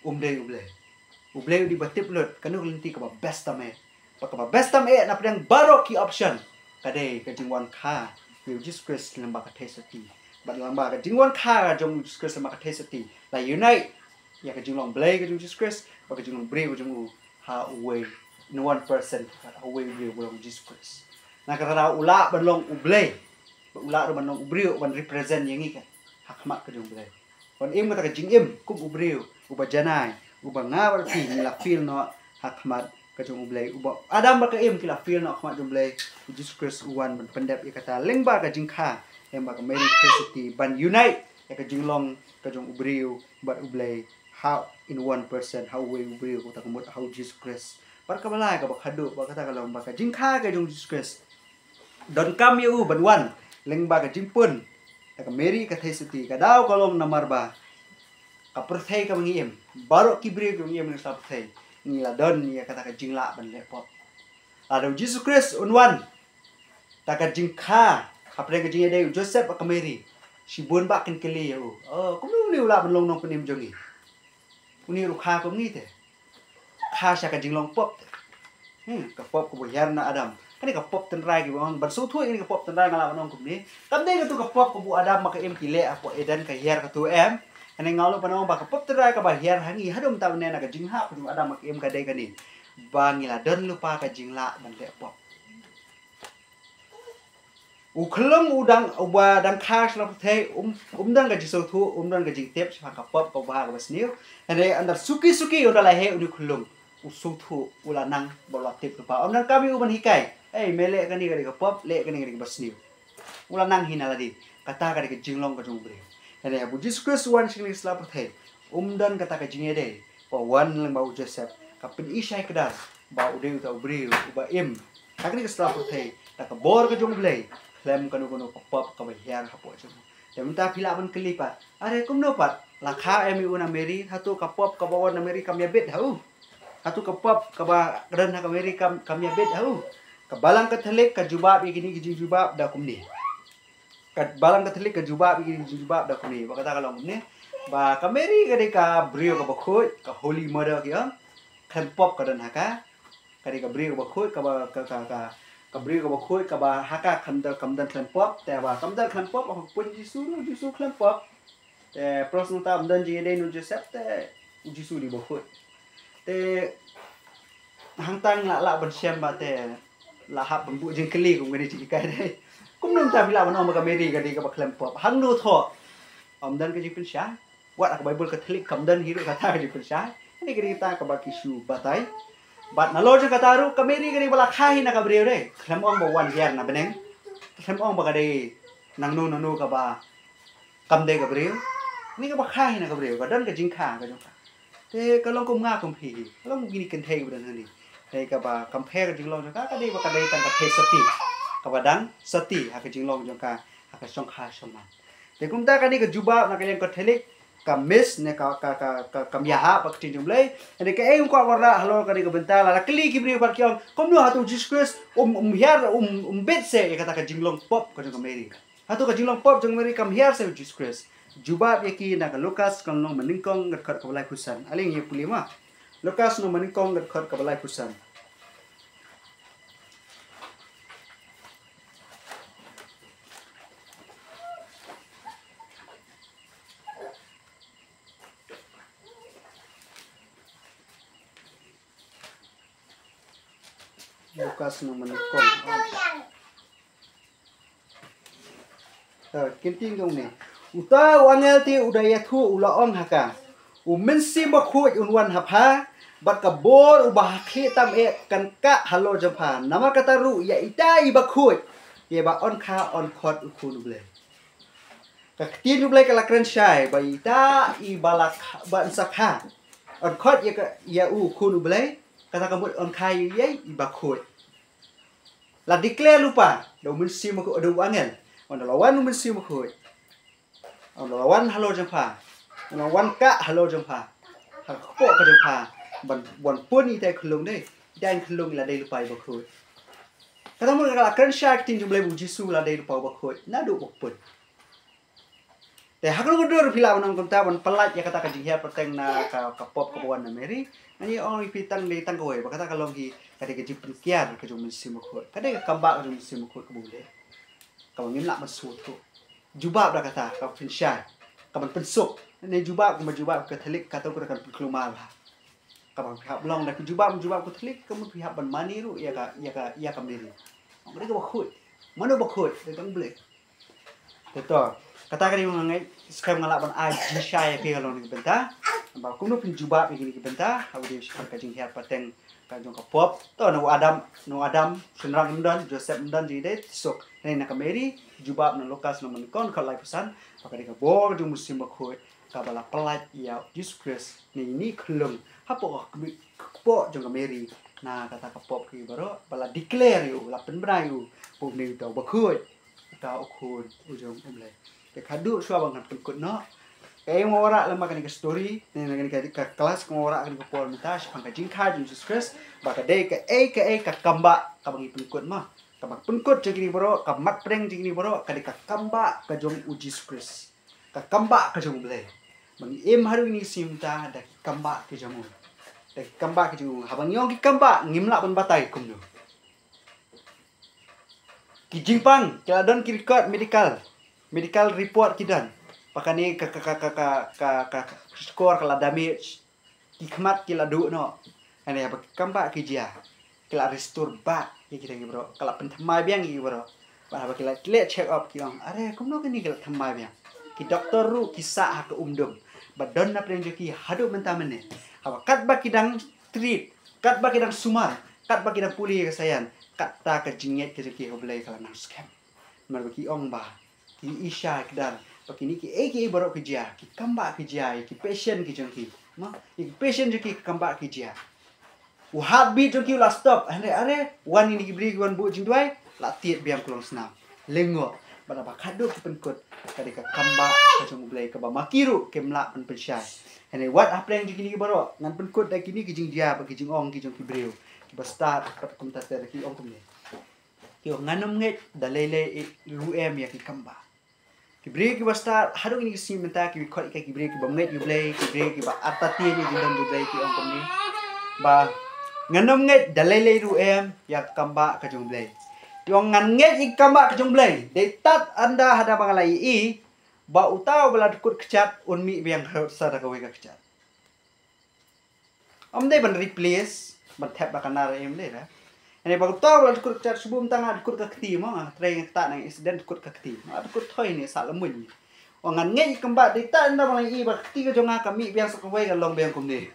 um dei U Blei. U Blei u dei ba tip lut kano ka lynti kaba best tam eh. Ba kaba best tam eh na pdeng baroh ki option ka dei ka jingwan kha ïa u Jisu Khrist lyngba ka theisotti. Bad lyngba ka jingwan kha jong u Jisu Khrist lyngba ka theisotti la unite ïa ka jinglong Blei ka jong u Jisu Khrist bad ka jinglong briew ka jong u ha uwei, in one person, ha uwei u briew uba long u Jisu Khrist. Na kata daw u lah ban long U Blei, bad u lah ruh ban long u briew ban represent ïa ngi ka ha khmat ka jong U Blei. Ban im kata ka jingim kum u briew uba janai, uba nga bad phi ngi la fail noh ha khmat ka jong U Blei. Uba Adam bad ka Im ki la fail noh ha khmat jong U Blei. U Jisu Khrist u wan ban pyndep ïa kata lyngba ka jingkha, lyngba ka Mary Theisotti ban unite ïa ka jinglong ka jong u briew bad U Blei ha in one person, ha uwei u briew, kata ka mut ha u Jisu Khrist. Bad kaba lai kaba khadduh bad kata ka long ba ka jingkha ka jong u Jisu Khrist donkam ïa u ban wan lyngba ka jingpun da ka Mary ka Theisotti, ka daw ka long namar ba ka pyrthei kaba ngi im, baroh ki briew kaba ngi im ha kane ka pyrthei, ngi la don ïa kata ka jinglah ban leh pop. Lada u Jisu Khrist un wan, kata ka jingkha hapdeng ka jingïadei u Joseph bad ka Mary, shibun bah kin kylli ïa u, "Oh, kumno une u lah ban long nongpynim jong ngi? Une ruh kha kum ngi te, kha sha ka jinglong pop te." Hmm, ka pop kaba hiar na Adam. Kane ka pop tynrai kiba ong, ban sngewthuh ïa kane ka pop tynrai nga lah ban ong kumne. Kam dei katu ka pop kaba u Adam bad ka Im ki leh hapoh Eden ka hiar katu em. Kane nga lah ban ong ba ka pop tynrai kaba hiar ha ngi haduh mynta mynne na ka jinghap ka jong u Adam bad ka Im ka dei kane, ba ngi la don lypa ka jinglah ban leh pop. U khyllung u dang, uba dang kha sha la pyrthei, um, um don ka jingsngewthuh, um don ka jingtip shaphang ka pop kaba bha kaba sniew. Hynrei ynda suki suki ynda la heh une u khyllung, u sngewthuh u la nang ba u la tip lypa. Ym donkam ïa u ban hikai, "Ei, me leh kane ka dei ka pop, leh kane ka dei kaba sniew." U la nang hi na lade. Kata ka dei ka jinglong ka jong u briew. Hynrei haba u Jisu Khrist u wan sha kane ka sla pyrthei, um don kata ka jingïadei ba u wan lyngba u Joseph, ka pyni shai kdar ba u dei uta u briew uba im ha kane ka sla pyrthei da ka bor ka jong u Blei, khlem kano kano ka pop kaba hiar hapoh jong u. Te mynta phi lah ban kylli pat, "Are, kumno pat la kha em ïa u na Mary? Hato ka pop kaba wan na Mary kam ïabit ha u? Hato ka pop kaba don ha ka Mary kam, kam ïabit ha u?" Ka Balang Katholik ka jubab ïa kine ki jingjubab da kumne. Ka Balang Katholik ka jubab ïa kine ki jingjubab da kumne. Ba kata ka long kumne, ba ka Mary ka dei ka briew kaba khuid, ka Holy Mother ki ong. Khlem pop ka don ha ka. Ka dei ka briew kaba khuid, kaba, ka, ka, ka, ka briew kaba khuid, kaba ha ka kam don, kam don khlem pop, te ba kam don khlem pop, ha ka pun Jisu ruh, Jisu khlem pop. Te, eh, pros nangta ym don jingïadei na u Joseph, te u Jisu dei uba khuid. Te hangta nga lah ban shem ba te la hap ban buh jingkylli kum kane jinghikai dei. Kumno mynta phi lah ban ong ba ka Mary ka dei kaba khlem pop? Hangno thoh? Ym don ka jingpynshai. Wat ha ka Baibl Katholik kam don hi ruh kata ka jingpynshai. Kane ka dei kata kaba ki shu batai. Bad nalor jong kata ruh ka Mary ka dei ba la kha hi na ka briew dei. Khlem ong ba wan hiar na bneng. Khlem ong ba ka dei nangno nangno kaba kam dei ka briew. Kane kaba kha hi na ka briew, ka don ka jingkha ka jong ka. Te ka long kum nga kum phi hi. Ka long kum kine ki kynthei kiba don hangne. Te kaba compare ka jinglong jong ka, ka dei ba ka dei tang ka thei sati. Kaba dang sati ha ka jinglong jong ka, ha ka shongkha shongman. Te kumta kane ka jubab na ka liang Katholik, ka miss ne ka, ka, ka, ka, kam ïahap bad ka ktien jong U Blei. Hynrei kaei nga kwah ban rah halor kane ka bynta, lada kylli ki briew pat ki ong, kumno hato u Jisu Khrist um, um hiar, um, um bit seh ïa kata ka jinglong pop ka jong ka Mary? Hato ka jinglong pop jong ka Mary kam hiar seh u Jisu Khrist? Jubab ïa ki na ka Lukas ka lynnong banyngkong ka dkhot kaba laiphew san. Ale ngin ïa pule ma. Lukas lynnong banyngkong ka dkhot kaba laiphew san. Lukas lynnong banyngkong. Ha, kin tieng jong ne. Uta u angel te u da ïathuh u la ong ha ka, U Mynsiem Bakhuid un wan ha pha, bad ka bor uba ha khlieh tam eh kan kah halor jong pha. Namar kata ruh ïa ita i bakhuid, ïa ba yn kha yn khot u khun U Blei. Ka ktien U Blei ka la kren shai ba ita i ba la kha, ba yn sa kha, yn khot ïa ka, ïa u khun U Blei. Kata ka mut yn kha ïa i bakhuid. La declare lypa da u Mynsiem Bakhuid, da u angel. Ynda la wan u Mynsiem Bakhuid, ynda la wan halor jong pha, ynda la wan kah halor jong pha, ha ka kpoh ka jong pha, ban, ban pun ita i khyllung dei, ita i khyllung i la dei lypa i bakhuid. Kata mut ka la kren shai ka ktien jong U Blei ba u Jisu la dei lypa u bakhuid naduh ba pun. Te ha kano ka dur phi lah ban ong kumta ban pyllait ïa kata ka jinghiar pateng na ka, ka pop kaba wan na Mary? Ngan ïa ong ïa phi tang dei tang kawei ba kata ka long hi, ka dei ka jingpynkiar ka jong u Mynsiem Bakhuid. Ka dei ka kambah ka jong u Mynsiem Bakhuid kaba u leh, kaba ngim lah ban sngewthuh. Jubab da kata ka pynshai, ka ban pynsuk. Ne jubab, ka ban jubab Katholik, kata ka kan pynkulmar bha. Kaba phi hap long da ka jubab, jubab Katholik, ka mut phi hap ban mane ruh ïa ka, ïa ka, ïa ka Mary. Ka dei kaba khuid. Mano bakhuid? Dei tang U Blei. Te to, kata ka dei nga ngeit skhem nga lah ban ai jingshai ïa phi halor kane ka bynta. Ba kumno phin jubab ïa kane ka bynta, ha u dei shaphang ka jinghiar pateng ka jong ka pop. To, na u Adam, na u Adam, shynrang ym don, Joseph ym don, jingïadei suk. Hynrei na ka Mary, jubab na Lukas lynnong banyngkong dkhot laiphew san, ba ka dei ka bor jong u Mynsiem Bakhuid kaba la pyllait ïa u Jisu Khrist na ine i khyllung hapoh ka kpoh jong ka Mary, na kata ka pop ka baroh, ba la declare ïa u, la pynbna ïa u ba u dei uta u bakhuid, uta u khun u jong U Blei. Te khadduh shuwa ba ngan pynkut noh, Kaei nga wanrah lem ha kane ka story, ne na kane ka, ka klas, nga wanrah ha kane ka por mynta shaphang ka jingkha jong u Jisu Khrist, ba ka dei kaei kaei ka kambah kaba ngi pynkut mo. Kaba pynkut jong kine baroh, ka mat pdeng jong kine baroh, ka dei ka kambah ka jong u Jisu Khrist. Ka kambah ka jong u Blei. Ba ngi im haduh kine ki sngi mynta da ki kambah ki jong u. Da ki kambah ki jong u. Haba ngi ong ki kambah, ngim lah ban batai kumno. Ki jingpang, ki la don ki record medical. Medical report ki don. Ba kane ka, ka, ka, ka, ka, ka, ka, ka shkor ka la damage. Ki khmat ki la duh noh. Hynrei haba ki kambah ki jia, ki la restore back ïa kita ki baroh. Ka la pynthymmai biang ïa ki baroh. Bad haba ki la, ki leh check up ki ong, "Are, kumno kine ki la thymmai biang?" Ki doktor ruh ki sah ha ka um dum. Ba don na pdeng jong ki haduh mynta mynne. Haba katba ki dang treat, katba ki dang sumar, katba ki dang pule ïa ka science, kata ka jingngeit ka jong ki ha u Blei ka la nang skhem. Namar ba ki ong ba, ki isha kdar, ba kine kiei kiei baroh ki jia, ki kambah ki jia, ïa ki patient ki jong ki. Mo, ïa ki patient jong ki, ki kambah ki jia. U heartbeat jong ki u la stop, hynrei are, wan kine ki briew ki wan buh jingduwai, la tied biang ka longsnam. Lyngngoh, bad haba khadduh ki pynkut, ka dei ka kambah ka jong u Blei kaba ma ki ruh kim lah ban pynshai. Hynrei wat hapdeng jong kine ki baroh, ngan pynkut da kine ki jingjia bad ki jingong ki jong ki briew kiba stad, bad kumta ter ki ong kumne. Ki ong, ngan ym ngeit da lei lei ruh em ïa ki kambah. Ki briew kiba stad haduh kine ki sngi mynta ki khot ïa ki briew kiba ngeit ïa u Blei, ki briew kiba artatien ïa ki jingdon jong u Blei, ki ong kumne. Ba ngan ym ngeit da lei lei ruh em ïa ka kambah ka jong u Blei. Ki ong, ngan ngeit ïa ka kambah ka jong u Blei. Dei tad ynda haba nga la ïohi ba uta uba la dkut kjat un mih biang sa da kawei ka kjat. Ym dei ban replace, ban thep da ka nar, em dei da. Hynrei ba uta uba la dkut kjat, shu bun tang ha dkut ka kti mo, nga trei nga ktah na accident dkut ka kti. Nga dkut thoi ne sa la muin. Ong, ngan ngeit ïa ka kambah, dei tad ynda ba nga ïohi ba ka kti ka jong nga ka mih biang sa kawei, ka long biang kumne.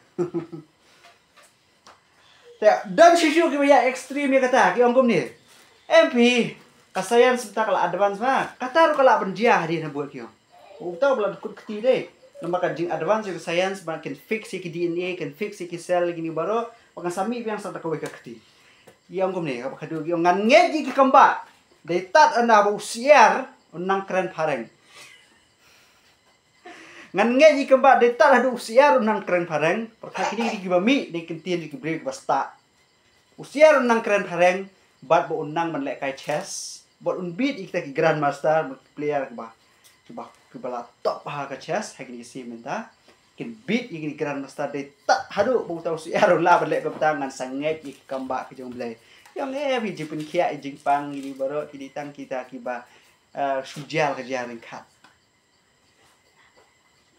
Te don shisha kiba ïa extreme ïa kata, ki ong kumne. Em phi, ka science mynta ka la advance ma. Kata ruh ka lah ban jia hadien ha bud, ki ong. Uta uba la dkut kti dei. Namar ka jing advance ïa ka science ba kan fix ïa ki D N A, kan fix ïa ki cell, ïa kine baroh, ba kan sa mih biang sa da kawei ka kti. Ki ong kumne, kaba khadduh ki ong, ngan ngeit ïa ki kambah. Dei tad ynda ba u syiar un nang kren phareng. Ngan ngeit ïa ki kambah, dei tad haduh u syiar un nang kren phareng. Pyrkhat, kine ki dei kiba mih, dei ki ktien jong ki briew kiba stad. U syiar un nang kren phareng, bad ba un nang ban lehkai chess, bad un beat ïa kita ki grandmaster, bad ki player kiba, kiba, kiba la top ha ka chess ha kine ki sngi mynta. Kin beat ïa kine ki grandmaster, dei tad haduh ba uta u syiar un lah ban leh kumta. Ngan sa ngeit ïa ki kambah ki jong u Blei. Ki ong, eh, phi jingpynkhiah, jingpang, kine baroh ki dei tang kita kiba, eh, shu jia la ka jia ryngkat.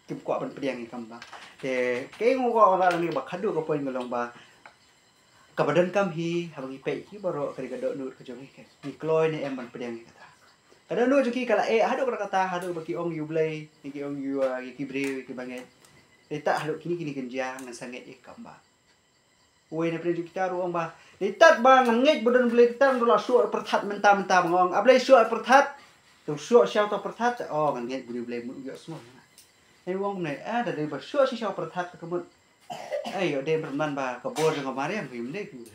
Kim kwah ban pdiang ïa ka kambah. Te kaei nga kwah wanrah lane ba khadduh ka point ka long ba, kaba donkam hi haba ngi peit ïa ki baroh ka dei ka dohnud ka jong ngi, ngi kloi ne em ban pdiang ïa kata. Ka dohnud jong ki ka la eh haduh katta katta, haduh ba ki ong ïa u Blei, ne ki ong ïa, ïa ki briew, ïa ki bangeit. Dei tad haduh kine kine kin jia, ngan sa ngeit ïa ka kambah. Uwei na pdeng jong kita ruh u ong ba, dei tad ba ngan ngeit ba don Blei, dei tad ruh la shoh pyrthat mynta mynta ba nga ong, a Blei shoh pyrthat. Te shoh sha uta u pyrthat, oh, ngan ngeit ba u dei u Blei, mut u ïohsngew. Hynrei u ong kumne, ah, da dei ba shoh shisha u pyrthat te ka mut, eh, ïoh dei pyrman ba ka bor jong ka Mariam ka ym dei kumne.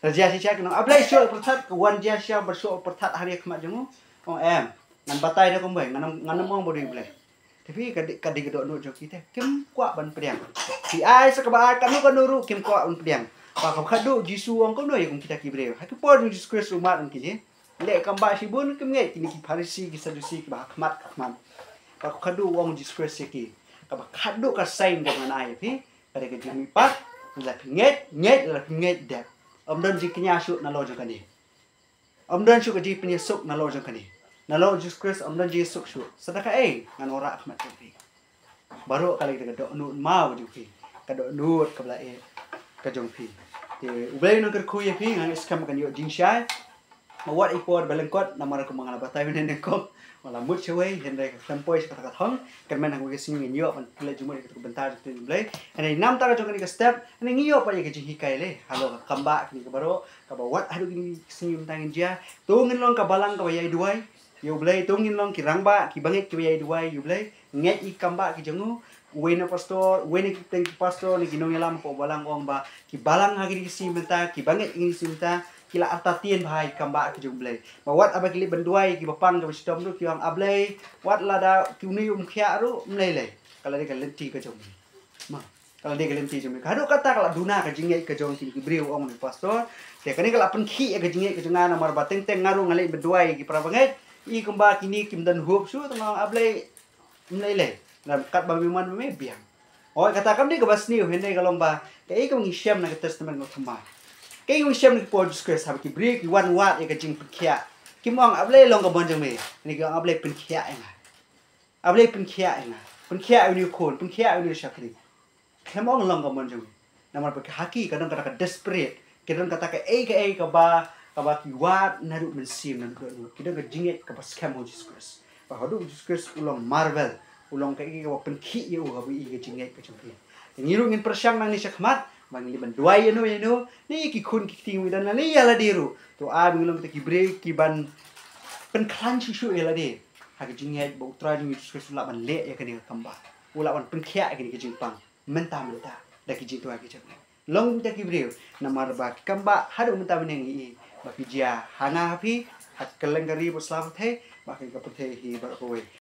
Da jia shisha, ki ong, a Blei shoh pyrthat, ka wan jia shisha ba shoh pyrthat ha ri khmat jong u. Ong em, ngan batai da kumwei, ngan ym, ngan ym ong ba u dei u Blei. Te phi, ka dei, ka dei ka dohnud jong ki te kim kwah ban pdiang. Phi ai sa kaba ai, kano kano ruh kim kwah ban pdiang. Ba kaba khadduh Jisu u ong kumno ïa kum kita ki briew. Ha ki por jong Jisu Khrist u mad kum kine, leh kambah shibun kim ngeit, kine ki Pharisi, ki Sadusi, kiba ha khmat, ha khmat. Ba kaba khadduh u ong Jisu Khrist ïa ki, kaba khadduh ka sign kaba ngan ai ïa phi, ka dei ka jingmihpat. Lada phi ngeit, ngeit, lada phim ngeit, dep. Ym don jingkñia shuh nalor jong kane. Ym don shuh ka jingpynïasuk nalor jong kane. Nalor Jisu Khrist ym don jingïasuk shuh. Sa da kaei ngan wanrah khmat jong phi. Baroh ka lei ka dohnud maw jong phi. Ka dohnud kaba la eh ka jong phi. Te u Blei un nang kyrkhu ïa phi, nga ngeit skhem ba kan ïoh jingshai. Wat i por ba lyngkot, namar kumba nga la batai mynne nyngkong, nga la mut shawei, hynrei ka khlem poi sha kata ka thong. Kyrmen ha kawei ka sngi ngin ïoh ban pynleit jingmut ïa kata ka bynta jong ka ktien jong u Blei. Hynrei namar kata ka jong kane ka step, hynrei ngi ïoh pat ïa ka jinghikai lei halor ka kambah kane ka baroh, kaba wat haduh kine ki sngi mynta ngin jia. To ngin long ka balang kaba ïai duwai ïa u Blei, to ngin long ki rangbah, ki bangeit kiba ïai duwai ïa u Blei. Ngeit ïa ki kambah ki jong u. Uwei na pastor, uwei na ki teng ki pastor ne ki nongïalam hapoh balang u ong ba ki balang ha kine ki sngi mynta, ki bangeit kine ki sngi mynta, ki la artatien bha ïa ki kambah ki jong U Blei. Ba wat haba ki leit ban duwai ïa kiba pang kiba shitom ruh ki ong, A Blei, wat lada ki une um khiah ruh, ym lei lei. Ka la dei ka lynti ka jong me. Ma, ka la dei ka lynti jong me. Haduh katta ka la duna ka jingngeit ka jong kine ki briew, ong une u pastor. Te kane ka la pynkhih ïa ka jingngeit ka jong nga namar ba teng teng nga ruh nga leit ban duwai ïa ki para bangeit. I kumba kine kim don hope shuh, te nga ong, A Blei, ym lei lei. Lada katba me mon ma me biang. Oi, kata kam dei kaba sniew, hynrei ka long ba kaei kaba ngi shem na ka Testament Baroh Thymmai, kaei kaba ngi shem na ki por U Jisu Khrist, haba ki briew ki wan wad ïa ka jingpynkhiah, kim ong, A Blei, long ka mon jong me. Hynrei ki ong, A Blei, pynkhiah ïa nga. A Blei, pynkhiah ïa nga. Pynkhiah ïa une u khun, pynkhiah ïa une u shakri. Khlem ong long ka mon jong me. Namar ba ha ki ka don kata ka desperate, ki don kata kaei kaei kaba, kaba ki wad naduh mynsiem, naduh dohnud. Ki don ka jingngeit kaba skhem ha U Jisu Khrist. Ba haduh U Jisu Khrist u long marvel, u long kaei kaei kaba pynkhih ïa u haba i ïa ka jingngeit ka jong ki. Te ngi ruh ngin pyrshang nangne shakhmat ba ngin leit ban duwai ïano ïano, ne ïa ki khun ki kti jong ngi, don lane ïa lade ruh. To ai ba ngin long kita ki briew kiban pynkhlaiñ shuh shuh ïa lade ha ka jingngeit ba U Trai jong ngi U Jisu Khrist u lah ban leh ïa kane ka kambah, u lah ban pynkhiah ïa kane ka jingpang mynta mynta da ki jingduwai ki jong ngi. Long kita ki briew, namar ba ki kambah haduh mynta mynne ngi i ba ki jia ha nga ha phi, ha kylleng ka ri bad sla pyrthei, bad ha ka pyrthei hi baroh kawei.